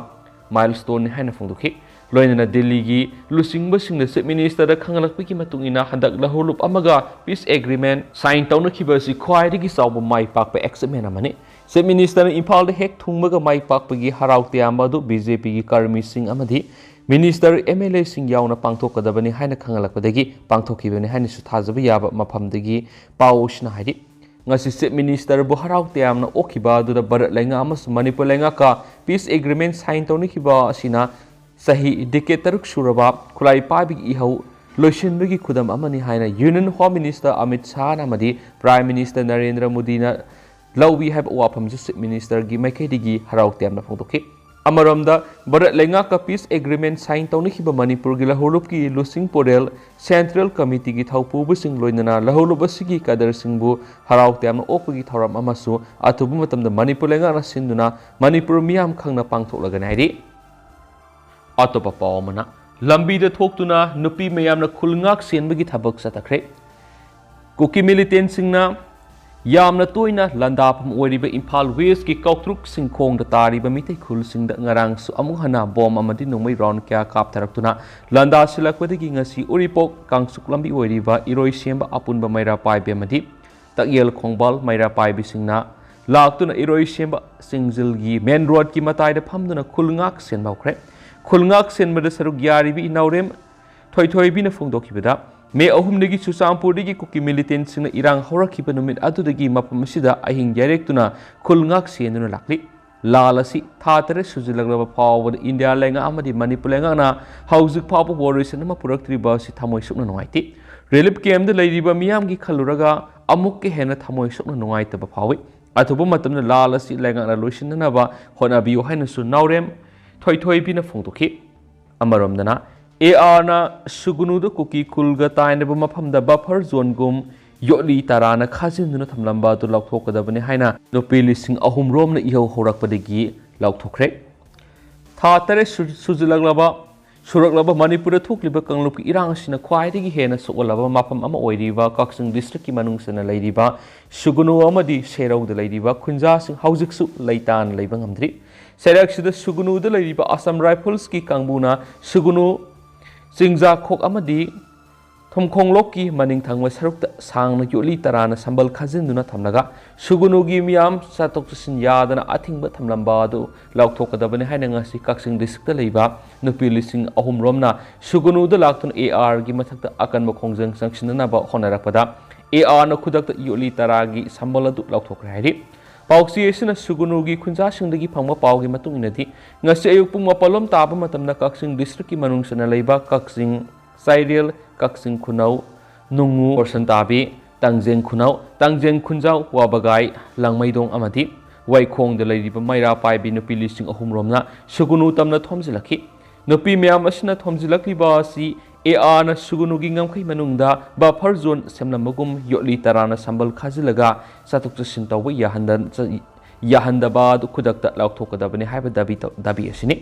ꯃꯥꯏꯜꯁ꯭ꯇꯣꯟꯅꯤ ꯍꯥꯏꯅ ꯐꯣꯡꯗꯣꯛꯈꯤ꯫ ꯂꯣꯏꯅꯅ ꯗꯤꯜꯂꯤꯒꯤ ꯂꯨꯆꯤꯡꯕꯁꯤꯡꯅ ꯆꯤꯐ ꯃꯤꯅꯤꯁꯇꯔꯗ ꯈꯪꯍꯜꯂꯛꯄꯒꯤ ꯃꯇꯨꯡ ꯏꯟꯅ ꯍꯟꯗꯛ ꯂꯥꯜꯍꯧꯂꯨꯞ ꯑꯃꯒ ꯄꯤꯁ ꯑꯦꯒ꯭ꯔꯤꯃꯦꯟ ꯁꯥꯏꯟ ꯇꯧꯅꯈꯤꯕ ꯑꯁꯤ ꯈ꯭ꯋꯥꯏꯗꯒꯤ ꯆꯥꯎꯕ ꯃꯥꯏ ꯄꯥꯛꯄ ꯑꯦꯆꯤꯞꯃꯦꯟ ꯑꯃꯅꯤ꯫ ꯆꯤꯐ ꯃꯤꯅꯤꯁꯇꯔꯅ ꯏꯝꯐꯥꯜꯗ ꯍꯦꯛ ꯊꯨꯡꯕꯒ ꯃꯥꯏ ꯄꯥꯛꯄꯒꯤ ꯍꯔꯥꯎ ꯇꯌꯥꯝꯕ ꯑꯗꯨ ꯕꯤ ꯖꯦ ꯄꯤꯒꯤ ꯀꯔꯃꯤꯁꯤꯡ ꯑꯃꯗꯤ ꯃꯤꯅꯤꯁꯇꯔ, ꯑꯦꯝ ꯑꯦꯜ ꯑꯦꯁꯤꯡ ꯌꯥꯎꯅ ꯄꯥꯡꯊꯣꯛꯀꯗꯕꯅꯤ ꯍꯥꯏꯅ ꯈꯪꯍꯜꯂꯛꯄꯗꯒꯤ ꯄꯥꯡꯊꯣꯛꯈꯤꯕꯅꯤ ꯍꯥꯏꯅꯁꯨ ꯊꯥꯖꯕ ꯌꯥꯕ ꯃꯐꯝꯗꯒꯤ ꯄꯥꯎꯁꯤꯅ ꯍꯥꯏꯔꯤ꯫ ꯉꯁꯤ ꯆꯤꯐ ꯃꯤꯅꯤꯁꯇꯔꯕꯨ ꯍꯔꯥꯎ ꯇꯌꯥꯝꯅ ꯑꯣꯛꯈꯤꯕ ꯑꯗꯨꯗ ꯚꯥꯔꯠ ꯂꯩꯉꯥꯛ ꯑꯃꯁꯨꯡ ꯃꯅꯤꯄꯨꯔ ꯂꯩꯉꯥꯛꯀ ꯄꯤꯁ ꯑꯦꯒ꯭ꯔꯤꯃꯦꯟ ꯁꯥꯏꯟ ꯇꯧꯅꯈꯤꯕ ꯑꯁꯤꯅ ꯆꯍꯤ ꯗꯤꯀꯦꯠ ꯇꯔꯨꯛ ꯁꯨꯔꯕ ꯈꯨꯠꯂꯥꯏ ꯄꯥꯏꯕꯒꯤ ꯏꯍꯧ ꯂꯣꯏꯁꯤꯟꯕꯒꯤ ꯈꯨꯗꯝ ꯑꯃꯅꯤ ꯍꯥꯏꯅ ꯌꯨꯅꯤꯌꯟ ꯍꯣꯝ ꯃꯤꯅꯤꯁꯇꯔ ꯑꯃꯤꯠ ꯁꯥꯍꯅ ꯑꯃꯗꯤ ꯄ꯭ꯔꯥꯏꯝ ꯃꯤꯅꯤꯁꯇꯔ ꯅꯔꯦꯟꯗ꯭ꯔ ꯃꯣꯗꯤꯅ ꯂꯧꯏ ꯍꯥꯏꯕ ꯋꯥꯐꯝꯁꯨ ꯆꯤꯐ ꯃꯤꯅꯤꯁꯇꯔꯒꯤ ꯃꯥꯏꯀꯩꯗꯒꯤ ꯍꯔꯥꯎ ꯇꯌꯥꯝꯅ ꯐꯣꯡꯗꯣꯛꯈꯤ꯫ ꯑꯃꯔꯣꯝꯗ, ꯚꯥꯔꯠ ꯂꯩꯉꯥꯛꯀ ꯄꯤꯁ ꯑꯦꯒ꯭ꯔꯤꯃꯦꯟ ꯁꯥꯏꯟ ꯇꯧꯅꯈꯤꯕ ꯃꯅꯤꯄꯨꯔꯒꯤ ꯂꯥꯜꯍꯧꯂꯨꯞꯀꯤ ꯂꯨꯆꯤꯡ ꯄꯨꯔꯦꯜ ꯁꯦꯟꯇ꯭ꯔꯦꯜ ꯀꯃꯤꯇꯤꯒꯤ ꯊꯧꯄꯨꯕꯁꯤꯡ ꯂꯣꯏꯅꯅ ꯂꯥꯜꯍꯧꯂꯨꯞ ꯑꯁꯤꯒꯤ ꯀꯗꯔꯁꯤꯡꯕꯨ ꯍꯔꯥꯎ ꯇꯌꯥꯝꯅ ꯑꯣꯛꯄꯒꯤ ꯊꯧꯔꯝ ꯑꯃꯁꯨ ꯑꯊꯨꯕ ꯃꯇꯝꯗ ꯃꯅꯤꯄꯨꯔ ꯂꯩꯉꯥꯛꯅ ꯁꯤꯟꯗꯨꯅ ꯃꯅꯤꯄꯨꯔ ꯃꯤꯌꯥꯝ ꯈꯪꯅ ꯄꯥꯡꯊꯣꯛꯂꯒꯅꯤ ꯍꯥꯏꯔꯤ꯫ ꯑꯇꯣꯞꯄ ꯄꯥꯎ ꯑꯃꯅ, ꯂꯝꯕꯤꯗ ꯊꯣꯛꯇꯨꯅ ꯅꯨꯄꯤ ꯃꯌꯥꯝꯅ ꯈꯨꯜ ꯉꯥꯛ ꯁꯦꯟꯕꯒꯤ ꯊꯕꯛ ꯆꯠꯊꯈ꯭ꯔꯦ꯫ ꯀꯨꯀꯤ ꯃꯤꯂꯤꯇꯦꯟꯁꯤꯡꯅ ꯌꯥꯝꯅ ꯇꯣꯏꯅ ꯂꯥꯟꯗꯥꯐꯝ ꯑꯣꯏꯔꯤꯕ ꯏꯝꯐꯥꯜ ꯋꯦꯁꯀꯤ ꯀꯧꯇ꯭ꯔꯨꯛ ꯁꯤꯡꯈꯣꯡꯗ ꯇꯥꯔꯤꯕ ꯃꯤꯇꯩ ꯈꯨꯜꯁꯤꯡꯗ ꯉꯔꯥꯡꯁꯨ ꯑꯃꯨꯛ ꯍꯟꯅ ꯕꯣꯝ ꯑꯃꯗꯤ ꯅꯣꯡꯃꯩ ꯔꯥꯎꯟ ꯀꯌꯥ ꯀꯥꯞꯊꯔꯛꯇꯨꯅ ꯂꯥꯟꯗꯥꯁꯤꯜꯂꯛꯄꯗꯒꯤ ꯉꯁꯤ ꯎꯔꯤꯄꯣꯛ ꯀꯥꯡꯆꯨꯞ ꯂꯝꯕꯤ ꯑꯣꯏꯔꯤꯕ ꯏꯔꯣꯏꯁꯦꯝꯕ ꯑꯄꯨꯟꯕ ꯃꯩꯔꯥ ꯄꯥꯏꯕꯤ ꯑꯃꯗꯤ ꯇꯛꯌꯦꯜ ꯈꯣꯡꯕꯥꯜ ꯃꯩꯔꯥ ꯄꯥꯏꯕꯤꯁꯤꯡꯅ ꯂꯥꯛꯇꯨꯅ ꯏꯔꯣꯏꯁꯦꯝꯕ ꯁꯤꯡꯖꯤꯜꯒꯤ ꯃꯦꯟ ꯔꯣꯗꯀꯤ ꯃꯇꯥꯏꯗ ꯐꯝꯗꯨꯅ ꯈꯨꯜ ꯉꯥꯛ ꯁꯦꯟꯕ ꯍꯧꯈ꯭ꯔꯦ꯫ ꯈꯨꯜ ꯉꯥꯛ ꯁꯦꯟꯕꯗ ꯁꯔꯨꯛ ꯌꯥꯔꯤꯕꯤ ꯏꯅꯥꯎꯔꯦꯝ ꯊꯣꯏꯊꯣꯏꯕꯤꯅ ꯐꯣꯡꯗꯣꯛꯈꯤꯕꯗ, ꯃꯦ ꯑꯍꯨꯝꯗꯒꯤ ꯆꯨꯔꯆꯥꯟꯄꯨꯔꯗꯒꯤ ꯀꯨꯀꯤ ꯃꯤꯂꯤꯇꯦꯟꯁꯤꯡꯅ ꯏꯔꯥꯡ ꯍꯧꯔꯛꯈꯤꯕ ꯅꯨꯃꯤꯠ ꯑꯗꯨꯗꯒꯤ ꯃꯐꯝ ꯑꯁꯤꯗ ꯑꯍꯤꯡ ꯌꯥꯏꯔꯦꯛꯇꯨꯅ ꯈꯨꯜ ꯉꯥꯛ ꯁꯦꯟꯗꯨꯅ ꯂꯥꯛꯂꯤ꯫ ꯂꯥꯜ ꯑꯁꯤ ꯊꯥ ꯇꯔꯦꯠ ꯁꯨꯖꯤꯜꯂꯛꯂꯕ ꯐꯥꯎꯕꯗ ꯏꯟꯗꯤꯌꯥ ꯂꯩꯉꯥꯛ ꯑꯃꯗꯤ ꯃꯅꯤꯄꯨꯔ ꯂꯩꯉꯥꯛꯅ ꯍꯧꯖꯤꯛ ꯐꯥꯎꯕ ꯋꯥꯔꯣꯏꯁꯤꯟ ꯑꯃ ꯄꯨꯔꯛꯇ꯭ꯔꯤꯕ ꯑꯁꯤ ꯊꯃꯣꯏ ꯁꯣꯛꯅ ꯅꯨꯡꯉꯥꯏꯇꯦ꯫ ꯔꯤꯂꯤꯐ ꯀꯦꯝꯞꯇ ꯂꯩꯔꯤꯕ ꯃꯤꯌꯥꯝꯒꯤ ꯈꯜꯂꯨꯔꯒ ꯑꯃꯨꯛꯀ ꯍꯦꯟꯅ ꯊꯃꯣꯏ ꯁꯣꯛꯅ ꯅꯨꯡꯉꯥꯏꯇꯕ ꯐꯥꯎꯏ꯫ ꯑꯊꯨꯕ ꯃꯇꯝꯗ ꯂꯥꯜ ꯑꯁꯤ ꯂꯩꯉꯥꯛꯅ ꯂꯣꯏꯁꯤꯟꯅꯅꯕ ꯍꯣꯠꯅꯕꯤꯌꯨ ꯍꯥꯏꯅꯁꯨ ꯅꯥꯎꯔꯦꯝ ꯊꯣꯏꯊꯣꯏꯕꯤꯅ ꯐꯣꯡꯗꯣꯛꯈꯤ꯫ ꯑꯃꯔꯣꯝꯗꯅ, ꯑꯦ ꯑꯥꯔꯅ ꯁꯨꯒꯨꯅꯨꯗ ꯀꯨꯀꯤ ꯈꯨꯜꯒ ꯇꯥꯏꯅꯕ ꯃꯐꯝꯗ ꯕꯐꯔ ꯖꯣꯟꯒꯨꯝ ꯌꯣꯠꯂꯤ ꯇꯔꯥꯅ ꯈꯥꯖꯤꯟꯗꯨꯅ ꯊꯝꯂꯝꯕ ꯑꯗꯨ ꯂꯧꯊꯣꯛꯀꯗꯕꯅꯤ ꯍꯥꯏꯅ ꯅꯨꯄꯤ ꯂꯤꯁꯤꯡ ꯑꯍꯨꯝ ꯔꯣꯝꯅ ꯏꯍꯧ ꯍꯧꯔꯛꯄꯗꯒꯤ ꯂꯥꯎꯊꯣꯛꯈ꯭ꯔꯦ꯫ ꯊꯥ ꯇꯔꯦꯠ ꯁꯨ-, ꯁꯨꯖꯤꯜꯂꯛꯂꯕ ꯁꯨꯔꯛꯂꯕ ꯃꯅꯤꯄꯨꯔꯗ ꯊꯣꯛꯂꯤꯕ ꯀꯥꯡꯂꯨꯞꯀꯤ ꯏꯔꯥꯡ ꯑꯁꯤꯅ ꯈ꯭ꯋꯥꯏꯗꯒꯤ ꯍꯦꯟꯅ ꯁꯣꯛꯍꯜꯂꯕ ꯃꯐꯝ ꯑꯃ ꯑꯣꯏꯔꯤꯕ ꯀꯛꯆꯤꯡ ꯗꯤꯁꯇ꯭ꯔꯤꯛꯀꯤ ꯃꯅꯨꯡ ꯆꯟꯅ ꯂꯩꯔꯤꯕ ꯁꯨꯒꯨꯅꯨ ꯑꯃꯗꯤ ꯁꯦꯔꯧꯗ ꯂꯩꯔꯤꯕ ꯈꯨꯟꯖꯥꯁꯤꯡ ꯍꯧꯖꯤꯛꯁꯨ ꯂꯩꯇꯥꯅ ꯂꯩꯕ ꯉꯝꯗ꯭ꯔꯤ꯫ ꯆꯩꯔꯛꯁꯤꯗ ꯁꯨꯒꯨꯅꯨꯗ ꯂꯩꯔꯤꯕ ꯑꯁꯥꯝ ꯔꯥꯏꯐꯜꯁꯀꯤ ꯀꯥꯡꯕꯨꯅ ꯁꯨꯒꯨꯅꯨ ꯆꯤꯡꯖꯥꯈꯣꯛ ꯑꯃꯗꯤ ꯊꯨꯝꯈꯣꯡꯂꯣꯛꯀꯤ ꯃꯅꯤꯡ ꯊꯪꯕ ꯁꯔꯨꯛꯇ ꯁꯥꯡꯅ ꯌꯣꯠꯂꯤ ꯇꯔꯥꯅ ꯁꯝꯕꯜ ꯈꯥꯖꯤꯟꯗꯨꯅ ꯊꯝꯂꯒ ꯁꯨꯒꯨꯅꯨꯒꯤ ꯃꯤꯌꯥꯝ ꯆꯠꯊꯣꯛ ꯆꯠꯁꯤꯟ ꯌꯥꯗꯅ ꯑꯊꯤꯡꯕ ꯊꯝꯂꯝꯕ ꯑꯗꯨ ꯂꯧꯊꯣꯛꯀꯗꯕꯅꯤ ꯍꯥꯏꯅ ꯉꯁꯤ ꯀꯛꯆꯤꯡ ꯗꯤꯁꯇ꯭ꯔꯤꯛꯇ ꯂꯩꯕ ꯅꯨꯄꯤ ꯂꯤꯁꯤꯡ ꯑꯍꯨꯝ ꯔꯣꯝꯅ ꯁꯨꯒꯨꯅꯨꯗ ꯂꯥꯛꯇꯨꯅ ꯑꯦ ꯑꯥꯔꯒꯤ ꯃꯊꯛꯇ ꯑꯀꯟꯕ ꯈꯣꯡꯖꯪ ꯆꯪꯁꯤꯟꯅꯅꯕ ꯍꯣꯠꯅꯔꯛꯄꯗ ꯑꯦ ꯑꯥꯔꯅ ꯈꯨꯗꯛꯇ ꯌꯣꯠꯂꯤ ꯇꯔꯥꯒꯤ ꯁꯝꯕꯜ ꯑꯗꯨ ꯂꯧꯊꯣꯛꯈ꯭ꯔꯦ ꯍꯥꯏꯔꯤ꯫ ꯄꯥꯎꯆꯦ ꯑꯁꯤꯅ ꯁꯨꯒꯨꯅꯨꯒꯤ ꯈꯨꯟꯖꯥꯁꯤꯡꯗꯒꯤ ꯐꯪꯕ ꯄꯥꯎꯒꯤ ꯃꯇꯨꯡ ꯏꯟꯅꯗꯤ, ꯉꯁꯤ ꯑꯌꯨꯛ ꯄꯨꯡ ꯃꯥꯄꯜ ꯂꯣꯝ ꯇꯥꯕ ꯃꯇꯝꯗ ꯀꯛꯆꯤꯡ ꯗꯤꯁꯇ꯭ꯔꯤꯛꯀꯤ ꯃꯅꯨꯡ ꯆꯟꯅ ꯂꯩꯕ ꯀꯛꯆꯤꯡ, ꯆꯥꯏꯔꯦꯜ, ꯀꯛꯆꯤꯡ ꯈꯨꯅꯧ, ꯅꯨꯡꯉꯨ, ꯀꯣꯔꯁꯟꯇꯥꯕꯤ, ꯇꯥꯡꯖꯦꯡ ꯈꯨꯅꯧ, ꯇꯥꯡꯖꯦꯡ ꯈꯨꯟꯖꯥꯎ, ꯋꯥꯕꯒꯥꯏ, ꯂꯥꯡꯃꯩꯗꯣꯡ ꯑꯃꯗꯤ ꯋꯥꯏꯈꯣꯡꯗ ꯂꯩꯔꯤꯕ ꯃꯩꯔꯥ ꯄꯥꯏꯕꯤ ꯅꯨꯄꯤ ꯂꯤꯁꯤꯡ ꯑꯍꯨꯝ ꯔꯣꯝꯅ ꯁꯨꯒꯨꯅꯨ ꯇꯝꯅ ꯊꯣꯝꯖꯤꯜꯂꯛꯈꯤ꯫ ꯅꯨꯄꯤ ꯃꯌꯥꯝ ꯑꯁꯤꯅ ꯊꯣꯝꯖꯤꯜꯂꯛꯂꯤꯕ ꯑꯁꯤ ꯑꯦ ꯑꯥꯔꯅ ꯁꯨꯒꯨꯅꯨꯒꯤ ꯉꯝꯈꯩ ꯃꯅꯨꯡꯗ ꯕꯐꯔ ꯖꯣꯟ ꯁꯦꯝꯂꯝꯕꯒꯨꯝ ꯌꯣꯠꯂꯤ ꯇꯔꯥꯅ ꯁꯝꯕꯜ ꯈꯥꯖꯤꯜꯂꯒ ꯆꯠꯊꯣꯛ ꯆꯠꯁꯤꯟ ꯇꯧꯕ ꯌꯥꯍꯟꯗ-, ꯌꯥꯍꯟꯗꯕ ꯑꯗꯨ ꯈꯨꯗꯛꯇ ꯂꯥꯎꯊꯣꯛꯀꯗꯕꯅꯤ ꯍꯥꯏꯕ ꯗꯥꯕꯤ ꯇꯧ-, ꯗꯥꯕꯤ ꯑꯁꯤꯅꯤ꯫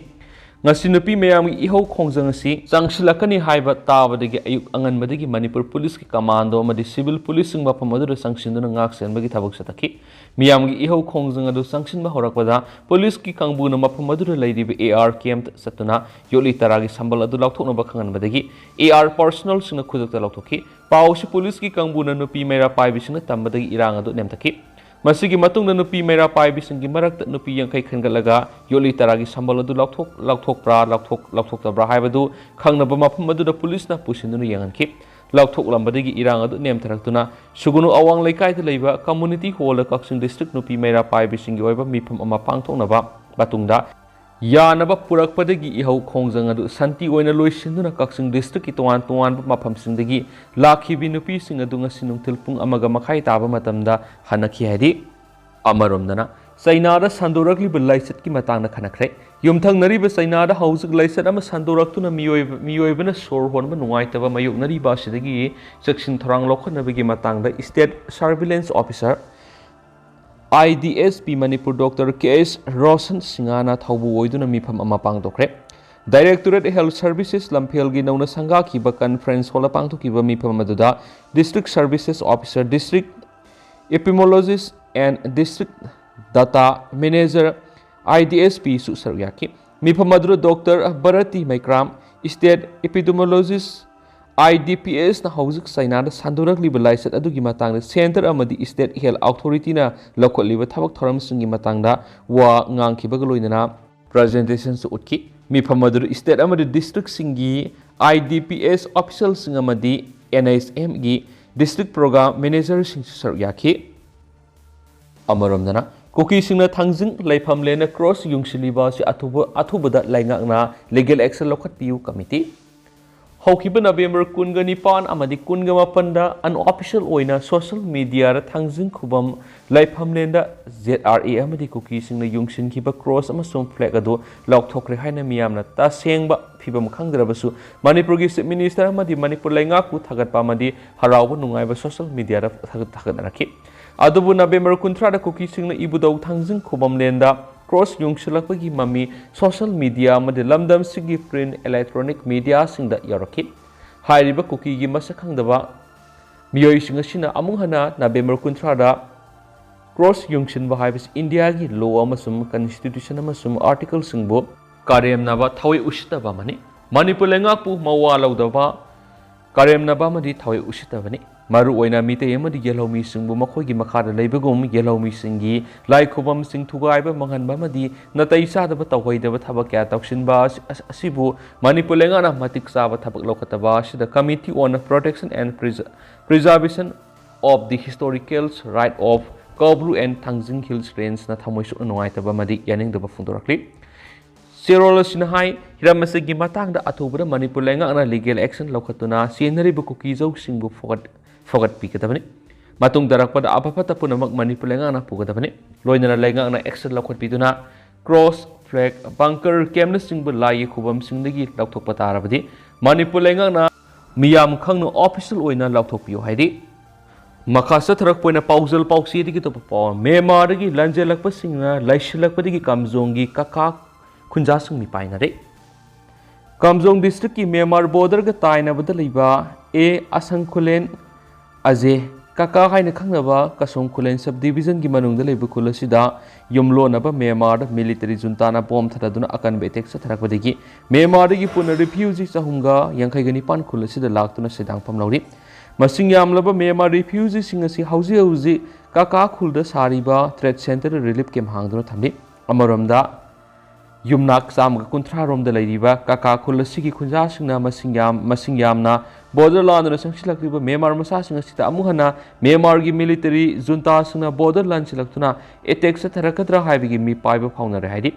ꯉꯁꯤ ꯅꯨꯄꯤ ꯃꯌꯥꯝꯒꯤ ꯏꯍꯧ ꯈꯣꯡꯖꯪ ꯑꯁꯤ ꯆꯪꯁꯤꯜꯂꯛꯀꯅꯤ ꯍꯥꯏꯕ ꯇꯥꯕꯗꯒꯤ ꯑꯌꯨꯛ ꯑꯉꯟꯕꯗꯒꯤ ꯃꯅꯤꯄꯨꯔ ꯄꯨꯂꯤꯁꯀꯤ ꯀꯃꯥꯟꯗꯣ ꯑꯃꯗꯤ ꯁꯤꯚꯤꯜ ꯄꯨꯂꯤꯁꯁꯤꯡ ꯃꯐꯝ ꯑꯗꯨꯗ ꯆꯪꯁꯤꯟꯗꯨꯅ ꯉꯥꯛ ꯁꯦꯟꯕꯒꯤ ꯊꯕꯛ ꯆꯠꯊꯈꯤ꯫ ꯃꯤꯌꯥꯝꯒꯤ ꯏꯍꯧ ꯈꯣꯡꯖꯪ ꯑꯗꯨ ꯆꯪꯁꯤꯟꯕ ꯍꯧꯔꯛꯄꯗ ꯄꯨꯂꯤꯁꯀꯤ ꯀꯥꯡꯕꯨꯅ ꯃꯐꯝ ꯑꯗꯨꯗ ꯂꯩꯔꯤꯕ ꯑꯦ ꯑꯥꯔ ꯀꯦꯝꯞꯇ ꯆꯠꯇꯨꯅ ꯌꯣꯠꯂꯤ ꯇꯔꯥꯒꯤ ꯁꯝꯕꯜ ꯑꯗꯨ ꯂꯥꯎꯊꯣꯛꯅꯕ ꯈꯪꯍꯟꯕꯗꯒꯤ ꯑꯦ ꯑꯥꯔ ꯄꯥꯔꯁꯣꯅꯦꯜꯁꯤꯡꯅ ꯈꯨꯗꯛꯇ ꯂꯧꯊꯣꯛꯈꯤ꯫ ꯄꯥꯎ ꯑꯁꯤ ꯄꯨꯂꯤꯁꯀꯤ ꯀꯥꯡꯕꯨꯅ ꯅꯨꯄꯤ ꯃꯩꯔꯥ ꯄꯥꯏꯕꯤꯁꯤꯡꯅ ꯇꯝꯕꯗꯒꯤ ꯏꯔꯥꯡ ꯑꯗꯨ ꯅꯦꯝꯊꯈꯤ꯫ ꯃꯁꯤꯒꯤ ꯃꯇꯨꯡꯗ ꯅꯨꯄꯤ ꯃꯩꯔꯥ ꯄꯥꯏꯕꯤꯁꯤꯡꯒꯤ ꯃꯔꯛꯇ ꯅꯨꯄꯤ ꯌꯥꯡꯈꯩ ꯈꯟꯒꯠꯂꯒ ꯌꯣꯠꯂꯤ ꯇꯔꯥꯒꯤ ꯁꯝꯕꯜ ꯑꯗꯨ ꯂꯥꯎꯊꯣꯛ-, ꯂꯥꯎꯊꯣꯛꯄ꯭ꯔꯥ, ꯂꯥꯎꯊꯣꯛ-, ꯂꯥꯎꯊꯣꯛꯇꯕ꯭ꯔꯥ ꯍꯥꯏꯕꯗꯨ ꯈꯪꯅꯕ ꯃꯐꯝ ꯑꯗꯨꯗ ꯄꯨꯂꯤꯁꯅ ꯄꯨꯁꯤꯟꯗꯨꯅ ꯌꯦꯡꯍꯟꯈꯤ꯫ ꯂꯥꯎꯊꯣꯛꯂꯝꯕꯗꯒꯤ ꯏꯔꯥꯡ ꯑꯗꯨ ꯅꯦꯝꯊꯔꯛꯇꯨꯅ ꯁꯨꯒꯨꯅꯨ ꯑꯋꯥꯡ ꯂꯩꯀꯥꯏꯗ ꯂꯩꯕ ꯀꯝꯃꯨꯅꯤꯇꯤ ꯍꯣꯜꯗ ꯀꯛꯆꯤꯡ ꯗꯤꯁꯇ꯭ꯔꯤꯛ ꯅꯨꯄꯤ ꯃꯩꯔꯥ ꯄꯥꯏꯕꯤꯁꯤꯡꯒꯤ ꯑꯣꯏꯕ ꯃꯤꯐꯝ ꯑꯃ ꯄꯥꯡꯊꯣꯛꯅꯕ ꯃꯇꯨꯡꯗ ꯌꯥꯅꯕ ꯄꯨꯔꯛꯄꯗꯒꯤ ꯏꯍꯧ ꯈꯣꯡꯖꯪ ꯑꯗꯨ ꯁꯥꯟꯇꯤ ꯑꯣꯏꯅ ꯂꯣꯏꯁꯤꯟꯗꯨꯅ ꯀꯛꯆꯤꯡ district ꯀꯤ ꯇꯣꯉꯥꯟ ꯇꯣꯉꯥꯟꯕ ꯃꯐꯝꯁꯤꯡꯗꯒꯤ ꯂꯥꯛꯈꯤꯕꯤ ꯅꯨꯄꯤꯁꯤꯡ ꯑꯗꯨ ꯉꯁꯤ ꯅꯨꯡꯊꯤꯜ ꯄꯨꯡ ꯑꯃꯒ ꯃꯈꯥꯏ ꯇꯥꯕ ꯃꯇꯝꯗ ꯍꯟꯅꯈꯤ ꯍꯥꯏꯔꯤ꯫ ꯑꯃꯔꯣꯝꯗꯅ, ꯆꯩꯅꯥꯗ ꯁꯟꯗꯣꯔꯛꯂꯤꯕ ꯂꯥꯏꯆꯠꯀꯤ ꯃꯇꯥꯡꯗ ꯈꯟꯅꯈ꯭ꯔꯦ꯫ ꯌꯨꯝꯊꯪꯅꯔꯤꯕ ꯆꯩꯅꯥꯗ ꯍꯧꯖꯤꯛ ꯂꯥꯏꯆꯠ ꯑꯃ ꯁꯟꯗꯣꯔꯛꯇꯨꯅ ꯃꯤꯑꯣꯏꯕ, ꯃꯤꯑꯣꯏꯕꯅ ꯁꯣꯔ ꯍꯣꯟꯕ ꯅꯨꯡꯉꯥꯏꯇꯕ ꯃꯥꯌꯣꯛꯅꯔꯤꯕ ꯑꯁꯤꯗꯒꯤ ꯆꯦꯛꯁꯤꯟ ꯊꯧꯔꯥꯡ ꯂꯧꯈꯠꯅꯕꯒꯤ ꯃꯇꯥꯡꯗ State Surveillance Officer, I D S P Manipur Doctor K S Roshan ꯁꯤꯡꯍꯅ ꯊꯧꯕꯨ ꯑꯣꯏꯗꯨꯅ ꯃꯤꯐꯝ ꯑꯃ ꯄꯥꯡꯊꯣꯛꯈ꯭ꯔꯦ꯫ Directorate Health Services ꯂꯝꯐꯦꯜꯒꯤ ꯅꯧꯅ ꯁꯪꯒꯥꯈꯤꯕ conference hall ꯄꯥꯡꯊꯣꯛꯈꯤꯕ ꯃꯤꯐꯝ ꯑꯗꯨꯗ District Services Officer, District Epidemiologist and District Data Manager, I D S P ꯁꯨ ꯁꯔꯨꯛ ꯌꯥꯈꯤ꯫ ꯃꯤꯐꯝ ꯑꯗꯨꯗ Doctor Bharti ꯃꯩꯀ꯭ꯔꯥꯝ, State Epidemiologist, I D P S ꯅ ꯍꯧꯖꯤꯛ ꯆꯩꯅꯥꯗ ꯁꯟꯗꯣꯔꯛꯂꯤꯕ ꯂꯥꯏꯆꯠ ꯑꯗꯨꯒꯤ ꯃꯇꯥꯡꯗ Centre ꯑꯃꯗꯤ State Health Authority ꯅ ꯂꯧꯈꯠꯂꯤꯕ ꯊꯕꯛ ꯊꯧꯔꯝꯁꯤꯡꯒꯤ ꯃꯇꯥꯡꯗ ꯋꯥ ꯉꯥꯡꯈꯤꯕꯒ ꯂꯣꯏꯅꯅ presentation ꯁꯨ ꯎꯠꯈꯤ꯫ ꯃꯤꯐꯝ ꯑꯗꯨꯗ state ꯑꯃꯗꯤ district ꯁꯤꯡꯒꯤ I D P S official ꯁꯤꯡ ꯑꯃꯗꯤ N H M ꯒꯤ District Program Manager ꯁꯤꯡꯁꯨ ꯁꯔꯨꯛ ꯌꯥꯈꯤ꯫ ꯑꯃꯔꯣꯝꯗꯅ, ꯀꯨꯀꯤꯁꯤꯡꯅ ꯊꯥꯡꯖꯤꯡ ꯂꯩꯐꯝꯂꯦꯟꯗ cross ꯌꯨꯡꯁꯤꯜꯂꯤꯕ ꯑꯁꯤ ꯑꯊꯨꯕ, ꯑꯊꯨꯕꯗ ꯂꯩꯉꯥꯛꯅ legal action ꯂꯧꯈꯠꯄꯤꯌꯨ committee꯫ ꯍꯧꯈꯤꯕ November ꯀꯨꯟꯒ ꯅꯤꯄꯥꯟ ꯑꯃꯗꯤ ꯀꯨꯟꯒ ꯃꯥꯄꯟꯗ unofficial ꯑꯣꯏꯅ social media ꯗ ꯊꯥꯡꯖꯤꯡ ꯈꯨꯕꯝ ꯂꯩꯐꯝꯂꯦꯟꯗ Z R A ꯑꯃꯗꯤ ꯀꯨꯀꯤꯁꯤꯡꯅ ꯌꯨꯡꯁꯤꯟꯈꯤꯕ cross ꯑꯃꯁꯨꯡ flag ꯑꯗꯨ ꯂꯧꯊꯣꯛꯈ꯭ꯔꯦ ꯍꯥꯏꯅ ꯃꯤꯌꯥꯝꯅ ꯇꯁꯦꯡꯕ ꯐꯤꯕꯝ ꯈꯪꯗ꯭ꯔꯕꯁꯨ ꯃꯅꯤꯄꯨꯔꯒꯤ Chief Minister ꯑꯃꯗꯤ ꯃꯅꯤꯄꯨꯔ ꯂꯩꯉꯥꯛꯄꯨ ꯊꯥꯒꯠꯄ ꯑꯃꯗꯤ ꯍꯔꯥꯎꯕ ꯅꯨꯡꯉꯥꯏꯕ social media ꯗ ꯊꯥꯒꯠ-, ꯊꯥꯒꯠꯅꯔꯛꯈꯤ꯫ ꯑꯗꯨꯕꯨ November ꯀꯨꯟꯊ꯭ꯔꯥꯗ ꯀꯨꯀꯤꯁꯤꯡꯅ ꯏꯕꯨꯙꯧ ꯊꯥꯡꯖꯤꯡ ꯈꯨꯕꯝꯂꯦꯟꯗ cross ꯌꯨꯡꯁꯤꯜꯂꯛꯄꯒꯤ ꯃꯃꯤ social media ꯑꯃꯗꯤ ꯂꯝꯗꯝꯁꯤꯒꯤ print electronic media ꯁꯤꯡꯗ ꯌꯧꯔꯛꯈꯤ꯫ ꯍꯥꯏꯔꯤꯕ ꯀꯨꯀꯤꯒꯤ ꯃꯁꯛ ꯈꯪꯗꯕ ꯃꯤꯑꯣꯏꯁꯤꯡ ꯑꯁꯤꯅ ꯑꯃꯨꯛ ꯍꯟꯅ November ꯀꯨꯟꯊ꯭ꯔꯥꯗ cross ꯌꯨꯡꯁꯤꯟꯕ ꯍꯥꯏꯕꯁꯤ India ꯒꯤ law ꯑꯃꯁꯨꯡ constitution ꯑꯃꯁꯨꯡ article ꯁꯤꯡꯕꯨ ꯀꯔꯦꯝꯅꯕ, ꯊꯑꯣꯏ ꯎꯁꯤꯠꯇꯕ ꯑꯃꯅꯤ꯫ ꯃꯅꯤꯄꯨꯔ ꯂꯩꯉꯥꯛꯄꯨ ꯃꯋꯥ ꯂꯧꯗꯕ, ꯀꯔꯦꯝꯅꯕ ꯑꯃꯗꯤ ꯊꯑꯣꯏ ꯎꯁꯤꯠꯇꯕꯅꯤ꯫ ꯃꯔꯨꯑꯣꯏꯅ ꯃꯤꯇꯩ ꯑꯃꯗꯤ ꯌꯦꯜꯍꯧꯃꯤꯁꯤꯡꯕꯨ ꯃꯈꯣꯏꯒꯤ ꯃꯈꯥꯗ ꯂꯩꯕꯒꯨꯝ ꯌꯦꯜꯍꯧꯃꯤꯁꯤꯡꯒꯤ ꯂꯥꯏ ꯈꯨꯕꯝꯁꯤꯡ ꯊꯨꯒꯥꯏꯕ, ꯃꯥꯡꯍꯟꯕ ꯑꯃꯗꯤ ꯅꯥꯇꯩ ꯆꯥꯗꯕ ꯇꯧꯍꯩꯗꯕ ꯊꯕꯛ ꯀꯌꯥ ꯇꯧꯁꯤꯟꯕ ꯑꯁꯤ-, ꯑꯁ-, ꯑꯁꯤꯕꯨ ꯃꯅꯤꯄꯨꯔ ꯂꯩꯉꯥꯛꯅ ꯃꯇꯤꯛ ꯆꯥꯕ ꯊꯕꯛ ꯂꯧꯈꯠꯇꯕ ꯑꯁꯤꯗ Committee on Protection and Preser-, Preservation of the Historical Site of Koubru and Thangjing Hills Range ꯅ ꯊꯃꯣꯏ ꯁꯣꯛꯅ ꯅꯨꯡꯉꯥꯏꯇꯕ ꯑꯃꯗꯤ ꯌꯥꯅꯤꯡꯗꯕ ꯐꯣꯡꯗꯣꯔꯛꯂꯤ꯫ ꯆꯦꯔꯣꯜ ꯑꯁꯤꯅ ꯍꯥꯏ, ꯍꯤꯔꯝ ꯑꯁꯤꯒꯤ ꯃꯇꯥꯡꯗ ꯑꯊꯨꯕꯗ ꯃꯅꯤꯄꯨꯔ ꯂꯩꯉꯥꯛꯅ legal action ꯂꯧꯈꯠꯇꯨꯅ ꯆꯦꯟꯅꯔꯤꯕ ꯀꯨꯀꯤꯖꯧꯁꯤꯡꯕꯨ ꯐꯒꯠ-, ꯐꯒꯠꯄꯤꯒꯗꯕꯅꯤ꯫ ꯃꯇꯨꯡ ꯇꯥꯔꯛꯄꯗ ꯑꯐ ꯐꯠꯇ ꯄꯨꯝꯅꯃꯛ ꯃꯅꯤꯄꯨꯔ ꯂꯩꯉꯥꯛꯅ ꯄꯨꯒꯗꯕꯅꯤ꯫ ꯂꯣꯏꯅꯅ ꯂꯩꯉꯥꯛꯅ action ꯂꯧꯈꯠꯄꯤꯗꯨꯅ cross, flag, bunker campꯅꯆꯤꯡꯕ ꯂꯥꯏꯒꯤ ꯈꯨꯕꯝꯁꯤꯡꯗꯒꯤ ꯂꯧꯊꯣꯛꯄ ꯇꯥꯔꯕꯗꯤ ꯃꯅꯤꯄꯨꯔ ꯂꯩꯉꯥꯛꯅ ꯃꯤꯌꯥꯝ ꯈꯪꯅ official ꯑꯣꯏꯅ ꯂꯥꯎꯊꯣꯛꯄꯤꯌꯨ ꯍꯥꯏꯔꯤ꯫ ꯃꯈꯥ ꯆꯠꯊꯔꯛꯄ ꯑꯣꯏꯅ ꯄꯥꯎꯖꯦꯜ ꯄꯥꯎꯆꯦꯗꯒꯤ ꯑꯇꯣꯞꯄ ꯄꯥꯎ꯫ ꯃ꯭ꯌꯥꯟꯃꯥꯔꯗꯒꯤ ꯂꯥꯟꯖꯦꯜꯂꯛꯄꯁꯤꯡꯅ ꯂꯩꯁꯤꯜꯂꯛꯄꯗꯒꯤ ꯀꯥꯝꯖꯣꯡꯒꯤ ꯀꯀꯥ ꯈꯨꯟꯖꯥꯁꯤꯡ ꯃꯤꯄꯥꯏꯅꯔꯦ꯫ ꯀꯥꯝꯖꯣꯡ districtꯀꯤ ꯃ꯭ꯌꯥꯟꯃꯥꯔ borderꯒ ꯇꯥꯏꯅꯕꯗ ꯂꯩꯕ ꯑꯦ ꯑꯁꯪ ꯈꯨꯂꯦꯟ ꯑꯖꯦ ꯀꯀꯥ ꯍꯥꯏꯅ ꯈꯪꯅꯕ ꯀꯁꯣꯡ ꯈꯨꯂꯦꯟ sub divisionꯒꯤ ꯃꯅꯨꯡꯗ ꯂꯩꯕ ꯈꯨꯜ ꯑꯁꯤꯗ ꯌꯨꯝꯂꯣꯟꯅꯕ ꯃ꯭ꯌꯥꯟꯃꯥꯔꯗ military juntaꯅ bomb ꯊꯥꯗꯗꯨꯅ ꯑꯀꯟꯕ attack ꯆꯠꯊꯔꯛꯄꯗꯒꯤ ꯃ꯭ꯌꯥꯟꯃꯥꯔꯗꯒꯤ ꯄꯨꯟꯅ refugee ꯆꯍꯨꯝꯒ ꯌꯥꯡꯈꯩꯒ ꯅꯤꯄꯥꯟ ꯈꯨꯜ ꯑꯁꯤꯗ ꯂꯥꯛꯇꯨꯅ ꯁꯦꯟꯗꯥꯡꯐꯝ ꯂꯧꯔꯤ꯫ ꯃꯁꯤꯡ ꯌꯥꯝꯂꯕ ꯃ꯭ꯌꯥꯟꯃꯥꯔ refugeeꯁꯤꯡ ꯑꯁꯤ ꯍꯧꯖꯤꯛ ꯍꯧꯖꯤꯛ ꯀꯀꯥ ꯈꯨꯜꯗ ꯁꯥꯔꯤꯕ trade centreꯗ relief camp ꯍꯥꯡꯗꯨꯅ ꯊꯝꯂꯤ꯫ ꯑꯃꯔꯣꯝꯗ, ꯌꯨꯝꯅꯥꯛ ꯆꯥꯝꯃꯒ ꯀꯨꯟꯊ꯭ꯔꯥ ꯔꯣꯝꯗ ꯂꯩꯔꯤꯕ ꯀꯀꯥ ꯈꯨꯜ ꯑꯁꯤꯒꯤ ꯈꯨꯟꯖꯥꯁꯤꯡꯅ ꯃꯁꯤꯡ ꯌꯥꯝ-, ꯃꯁꯤꯡ ꯌꯥꯝꯅ border ꯂꯥꯟꯗꯨꯅ ꯆꯪꯁꯤꯜꯂꯛꯂꯤꯕ ꯃ꯭ꯌꯥꯟꯃꯥꯔ ꯃꯆꯥꯁꯤꯡ ꯑꯁꯤꯗ ꯑꯃꯨꯛ ꯍꯟꯅ ꯃ꯭ꯌꯥꯟꯃꯥꯔꯒꯤ military juntaꯁꯤꯡꯅ border ꯂꯥꯟꯁꯤꯜꯂꯛꯇꯨꯅ attack ꯆꯠꯊꯔꯛꯀꯗ꯭ꯔꯥ ꯍꯥꯏꯕꯒꯤ ꯃꯤꯄꯥꯏꯕ ꯐꯥꯎꯅꯔꯦ ꯍꯥꯏꯔꯤ꯫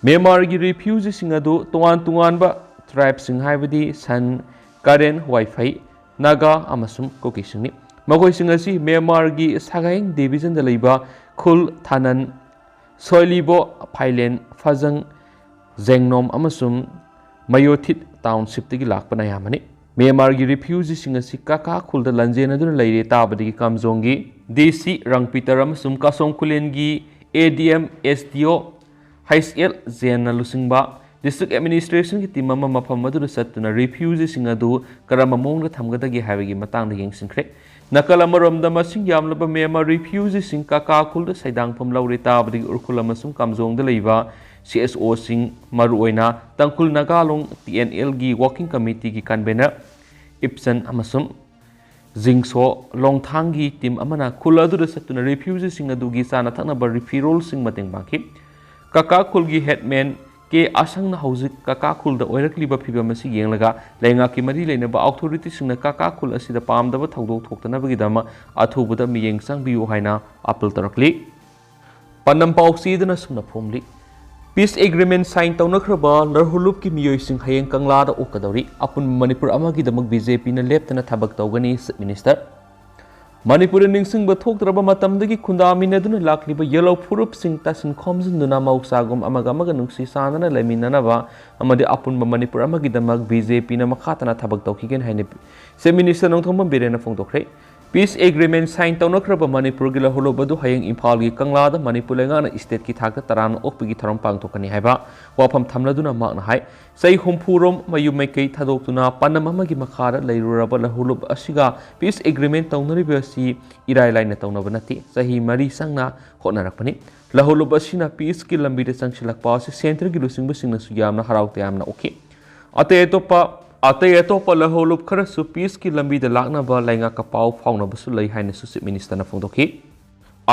ꯃ꯭ꯌꯥꯟꯃꯥꯔꯒꯤ refugeeꯁꯤꯡ ꯑꯗꯨ ꯇꯣꯉꯥꯟ ꯇꯣꯉꯥꯟꯕ tribeꯁꯤꯡ ꯍꯥꯏꯕꯗꯤ ꯁꯟ, ꯀꯔꯦꯟ, ꯋꯥꯏꯐꯩ, ꯅꯥꯒꯥ ꯑꯃꯁꯨꯡ ꯀꯨꯀꯤꯁꯤꯡꯅꯤ꯫ ꯃꯈꯣꯏꯁꯤꯡ ꯑꯁꯤ ꯃ꯭ꯌꯥꯟꯃꯥꯔꯒꯤ ꯁꯒꯥꯏꯡ divisionꯗ ꯂꯩꯕ ꯈꯨꯜ ꯊꯥꯅꯟ, ꯁꯣꯏꯂꯤꯕꯣ, ꯐꯥꯏꯂꯦꯟ, ꯐꯖꯪ, ꯖꯦꯡꯅꯣꯝ ꯑꯃꯁꯨꯡ ꯃꯌꯣꯊꯤꯠ townshipꯇꯒꯤ ꯂꯥꯛꯄꯅ ꯑꯌꯥꯝꯕꯅꯤ꯫ ꯃ꯭ꯌꯥꯟꯃꯥꯔꯒꯤ refugeeꯁꯤꯡ ꯑꯁꯤ ꯀꯀꯥ ꯈꯨꯜꯗ ꯂꯥꯟꯖꯦꯟꯅꯗꯨꯅ ꯂꯩꯔꯦ ꯇꯥꯕꯗꯒꯤ ꯀꯥꯝꯖꯣꯡꯒꯤ DC ꯔꯪꯄꯤꯇꯔ ꯑꯃꯁꯨꯡ ꯀꯥꯁꯣꯡ ꯈꯨꯂꯦꯟꯒꯤ ADM, SDO, ꯍꯩꯆ ꯑꯦꯜ ꯖꯦꯟꯅ ꯂꯨꯆꯤꯡꯕ district administrationꯒꯤ team ꯑꯃ ꯃꯐꯝ ꯑꯗꯨꯗ ꯆꯠꯇꯨꯅ refugeeꯁꯤꯡ ꯑꯗꯨ ꯀꯔꯝꯕ ꯃꯑꯣꯡꯗ ꯊꯝꯒꯗꯒꯦ ꯍꯥꯏꯕꯒꯤ ꯃꯇꯥꯡꯗ ꯌꯦꯡꯁꯤꯟꯈ꯭ꯔꯦ꯫ ꯅꯥꯀꯜ ꯑꯃꯔꯣꯝꯗ, ꯃꯁꯤꯡ ꯌꯥꯝꯂꯕ ꯃ꯭ꯌꯥꯟꯃꯥꯔ refugeeꯁꯤꯡ ꯀꯀꯥ ꯈꯨꯜꯗ ꯁꯩꯗꯥꯡꯐꯝ ꯂꯧꯔꯦ ꯇꯥꯕꯗꯒꯤ ꯎꯈ꯭ꯔꯨꯜ ꯑꯃꯁꯨꯡ ꯀꯥꯝꯖꯣꯡꯗ ꯂꯩꯕ CSOꯁꯤꯡ, ꯃꯔꯨꯑꯣꯏꯅ ꯇꯥꯡꯈꯨꯜ ꯅꯥꯒꯥ ꯂꯣꯡ TNLꯒꯤ working committeeꯒꯤ convener ꯏꯞꯆꯟ ꯑꯃꯁꯨꯡ ꯖꯤꯡꯁꯣ ꯂꯣꯡꯊꯥꯡꯒꯤ team ꯑꯃꯅ ꯈꯨꯜ ꯑꯗꯨꯗ ꯆꯠꯇꯨꯅ refugeeꯁꯤꯡ ꯑꯗꯨꯒꯤ ꯆꯥꯅ ꯊꯛꯅꯕ ꯐꯤꯔꯣꯜꯁꯤꯡ ꯃꯇꯦꯡ ꯄꯥꯡꯈꯤ꯫ ꯀꯀꯥ ꯈꯨꯜꯒꯤ headman ꯀꯦ ꯑꯁꯪꯅ ꯍꯧꯖꯤꯛ ꯀꯀꯥ ꯈꯨꯜꯗ ꯑꯣꯏꯔꯛꯂꯤꯕ ꯐꯤꯕꯝ ꯑꯁꯤ ꯌꯦꯡꯂꯒ ꯂꯩꯉꯥꯛꯀꯤ ꯃꯔꯤ ꯂꯩꯅꯕ authorityꯁꯤꯡꯅ ꯀꯀꯥ ꯈꯨꯜ ꯑꯁꯤꯗ ꯄꯥꯝꯗꯕ ꯊꯧꯗꯣꯛ ꯊꯣꯛꯇꯅꯕꯒꯤꯗꯃꯛ ꯑꯊꯨꯕꯗ ꯃꯤꯠꯌꯦꯡ ꯆꯪꯕꯤꯌꯨ ꯍꯥꯏꯅ appeal ꯇꯧꯔꯛꯂꯤ꯫ ꯄꯥꯟꯗꯝ ꯄꯥꯎꯆꯦꯗꯅ ꯁꯨꯝꯅ ꯐꯣꯡꯂꯤ꯫ Peace Agreement sign ꯇꯧꯅꯈ꯭ꯔꯕ ꯂꯍꯨꯂꯨꯞꯀꯤ ꯃꯤꯑꯣꯏꯁꯤꯡ ꯍꯌꯦꯡ ꯀꯪꯂꯥꯗ ꯑꯣꯛꯀꯗꯧꯔꯤ꯫ ꯑꯄꯨꯟꯕ ꯃꯅꯤꯄꯨꯔ ꯑꯃꯒꯤꯗꯃꯛ ꯕꯤ ꯖꯦ ꯄꯤꯅ ꯂꯦꯞꯇꯅ ꯊꯕꯛ ꯇꯧꯒꯅꯤ, Chief Minister꯫ ꯃꯅꯤꯄꯨꯔꯗ ꯅꯤꯡꯁꯤꯡꯕ ꯊꯣꯛꯇ꯭ꯔꯕ ꯃꯇꯝꯗꯒꯤ ꯈꯨꯟꯗꯥꯃꯤꯟꯅꯗꯨꯅ ꯂꯥꯛꯂꯤꯕ ꯌꯦꯜꯍꯧ ꯐꯨꯔꯨꯞꯁꯤꯡ ꯇꯥꯁꯤꯟ ꯈꯣꯝꯖꯤꯟꯗꯨꯅ ꯃꯍꯧꯁꯥꯒꯨꯝ ꯑꯃꯒ ꯑꯃꯒ ꯅꯨꯡꯁꯤ ꯆꯥꯟꯅꯅ ꯂꯩꯃꯤꯟꯅꯅꯕ ꯑꯃꯗꯤ ꯑꯄꯨꯟꯕ ꯃꯅꯤꯄꯨꯔ ꯑꯃꯒꯤꯗꯃꯛ ꯕꯤ ꯖꯦ ꯄꯤꯅ ꯃꯈꯥ ꯇꯥꯅ ꯊꯕꯛ ꯇꯧꯈꯤꯒꯅꯤ ꯍꯥꯏꯅ Chief Minister Nongthombam ꯕꯤꯔꯦꯟꯅ ꯐꯣꯡꯗꯣꯛꯈ꯭ꯔꯦ꯫ Peace Agreement sign ꯇꯧꯅꯈ꯭ꯔꯕ ꯃꯅꯤꯄꯨꯔꯒꯤ ꯂꯍꯨꯂꯨꯞ ꯑꯗꯨ ꯍꯌꯦꯡ ꯏꯝꯐꯥꯜꯒꯤ ꯀꯪꯂꯥꯗ ꯃꯅꯤꯄꯨꯔ ꯂꯩꯉꯥꯛꯅ state ꯀꯤ ꯊꯥꯛꯇ ꯇꯔꯥꯝꯅ ꯑꯣꯛꯄꯒꯤ ꯊꯧꯔꯝ ꯄꯥꯡꯊꯣꯛꯀꯅꯤ ꯍꯥꯏꯕ ꯋꯥꯐꯝ ꯊꯝꯂꯗꯨꯅ ꯃꯍꯥꯛꯅ ꯍꯥꯏ, ꯆꯍꯤ ꯍꯨꯝꯐꯨ ꯔꯣꯝ ꯃꯌꯨꯝ ꯃꯩꯀꯩ ꯊꯥꯗꯣꯛꯇꯨꯅ ꯄꯥꯟꯗꯝ ꯑꯃꯒꯤ ꯃꯈꯥꯗ ꯂꯩꯔꯨꯔꯕ ꯂꯍꯨꯂꯨꯞ ꯑꯁꯤꯒ Peace Agreement ꯇꯧꯅꯔꯤꯕ ꯑꯁꯤ ꯏꯔꯥꯏ ꯂꯥꯏꯅ ꯇꯧꯅꯕ ꯅꯠꯇꯦ꯫ ꯆꯍꯤ ꯃꯔꯤ ꯆꯪꯅ ꯍꯣꯠꯅꯔꯛꯄꯅꯤ꯫ ꯂꯍꯨꯂꯨꯞ ꯑꯁꯤꯅ peace ꯀꯤ ꯂꯝꯕꯤꯗ ꯆꯪꯁꯤꯜꯂꯛꯄ ꯑꯁꯤ centre ꯒꯤ ꯂꯨꯆꯤꯡꯕꯁꯤꯡꯅꯁꯨ ꯌꯥꯝꯅ ꯍꯔꯥꯎ ꯇꯌꯥꯝꯅ ꯑꯣꯛꯈꯤ꯫ ꯑꯇꯩ ꯑꯇꯣꯞꯄ, ꯑꯇꯩ ꯑꯇꯣꯞꯄ ꯂꯍꯨꯂꯨꯞ ꯈꯔꯁꯨ peace ꯀꯤ ꯂꯝꯕꯤꯗ ꯂꯥꯛꯅꯕ ꯂꯩꯉꯥꯛꯀ ꯄꯥꯎ ꯐꯥꯎꯅꯕꯁꯨ ꯂꯩ ꯍꯥꯏꯅꯁꯨ Chief Minister ꯅ ꯐꯣꯡꯗꯣꯛꯈꯤ꯫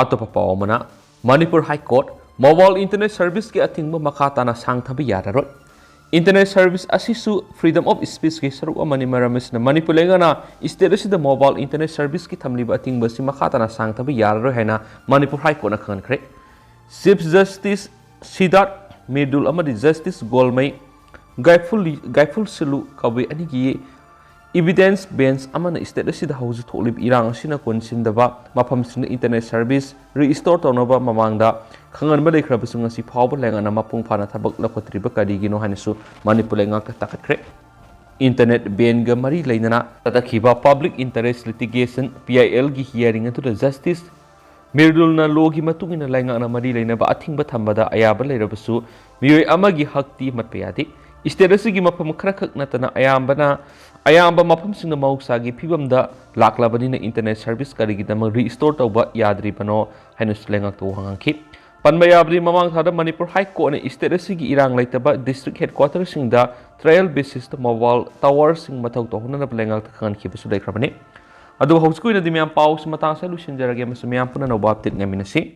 ꯑꯇꯣꯞꯄ ꯄꯥꯎ ꯑꯃꯅ, Manipur High Court mobile internet service ꯀꯤ ꯑꯊꯤꯡꯕ ꯃꯈꯥ ꯇꯥꯅ ꯁꯥꯡꯊꯕ ꯌꯥꯔꯔꯣꯏ꯫ Internet service ꯑꯁꯤꯁꯨ freedom of speech ꯀꯤ ꯁꯔꯨꯛ ꯑꯃꯅꯤ, ꯃꯔꯝ ꯑꯁꯤꯅ ꯃꯅꯤꯄꯨꯔ ꯂꯩꯉꯥꯛꯅ state ꯑꯁꯤꯗ mobile internet service ꯀꯤ ꯊꯝꯂꯤꯕ ꯑꯊꯤꯡꯕ ꯑꯁꯤ ꯃꯈꯥ ꯇꯥꯅ ꯁꯥꯡꯊꯕ ꯌꯥꯔꯔꯣꯏ ꯍꯥꯏꯅ ꯃꯅꯤꯄꯨꯔ High Court ꯅ ꯈꯪꯍꯟꯈ꯭ꯔꯦ꯫ Chief Justice ꯁꯤꯗꯥꯔꯊ ꯃꯤꯔꯗꯨꯜ ꯑꯃꯗꯤ Justice ꯒꯣꯜꯃꯩ ꯒꯥꯏꯐꯨꯜ-, ꯒꯥꯏꯐꯨꯜꯁꯤꯂꯨ ꯀꯕꯨꯏ ꯑꯅꯤꯒꯤ evidence bench ꯑꯃꯅ state ꯑꯁꯤꯗ ꯍꯧꯖꯤꯛ ꯊꯣꯛꯂꯤꯕ ꯏꯔꯥꯡ ꯑꯁꯤꯅ ꯀꯣꯟꯁꯤꯟꯗꯕ ꯃꯐꯝꯁꯤꯡꯗ internet service restore ꯇꯧꯅꯕ ꯃꯃꯥꯡꯗ ꯈꯪꯍꯟꯕ ꯂꯩꯈ꯭ꯔꯕꯁꯨ, ꯉꯁꯤ ꯐꯥꯎꯕ ꯂꯩꯉꯥꯛꯅ ꯃꯄꯨꯡ ꯐꯥꯅ ꯊꯕꯛ ꯂꯧꯈꯠꯇ꯭ꯔꯤꯕ ꯀꯔꯤꯒꯤꯅꯣ ꯍꯥꯏꯅꯁꯨ ꯃꯅꯤꯄꯨꯔ ꯂꯩꯉꯥꯛꯇ ꯇꯥꯈꯠꯈ꯭ꯔꯦ꯫ Internet ban ꯒ ꯃꯔꯤ ꯂꯩꯅꯅ ꯆꯠꯊꯈꯤꯕ Public Interest Litigation, P I L ꯒꯤ hearing ꯑꯗꯨꯗ Justice ꯃꯤꯔꯗꯨꯜꯅ law ꯒꯤ ꯃꯇꯨꯡ ꯏꯟꯅ ꯂꯩꯉꯥꯛꯅ ꯃꯔꯤ ꯂꯩꯅꯕ ꯑꯊꯤꯡꯕ ꯊꯝꯕꯗ ꯑꯌꯥꯕ ꯂꯩꯔꯕꯁꯨ, ꯃꯤꯑꯣꯏ ꯑꯃꯒꯤ ꯍꯛꯇꯤ ꯃꯠꯄ ꯌꯥꯗꯦ꯫ State ꯑꯁꯤꯒꯤ ꯃꯐꯝ ꯈꯔꯈꯛ ꯅꯠꯇꯅ ꯑꯌꯥꯝꯕꯅ, ꯑꯌꯥꯝꯕ ꯃꯐꯝꯁꯤꯡꯗ ꯃꯍꯧꯁꯥꯒꯤ ꯐꯤꯕꯝꯗ ꯂꯥꯛꯂꯕꯅꯤꯅ internet service ꯀꯔꯤꯒꯤꯗꯃꯛ restore ꯇꯧꯕ ꯌꯥꯗ꯭ꯔꯤꯕꯅꯣ ꯍꯥꯏꯅꯁꯨ ꯂꯩꯉꯥꯛꯇ ꯋꯥꯍꯪ ꯍꯪꯈꯤ꯫ ꯄꯟꯕ ꯌꯥꯕꯗꯤ, ꯃꯃꯥꯡ ꯊꯥꯗ ꯃꯅꯤꯄꯨꯔ High Court ꯅ state ꯑꯁꯤꯒꯤ ꯏꯔꯥꯡ ꯂꯩꯇꯕ district headquarter ꯁꯤꯡꯗ trial basis ꯇ mobile tower ꯁꯤꯡ ꯃꯊꯧ ꯇꯧꯍꯟꯅꯅꯕ ꯂꯩꯉꯥꯛꯇ ꯈꯪꯍꯟꯈꯤꯕꯁꯨ ꯂꯩꯈ꯭ꯔꯕꯅꯤ꯫ ꯑꯗꯨꯕꯨ ꯍꯧꯖꯤꯛꯀꯤ ꯑꯣꯏꯅꯗꯤ ꯃꯌꯥꯝ ꯄꯥꯎꯁꯤ ꯃꯇꯥꯡ ꯑꯁꯤꯗ ꯂꯣꯏꯁꯤꯟꯖꯔꯒꯦ, ꯑꯃꯁꯨꯡ ꯃꯌꯥꯝ ꯄꯨꯟꯅ ꯑꯅꯧꯕ update ꯉꯥꯏꯃꯤꯟꯅꯁꯤ꯫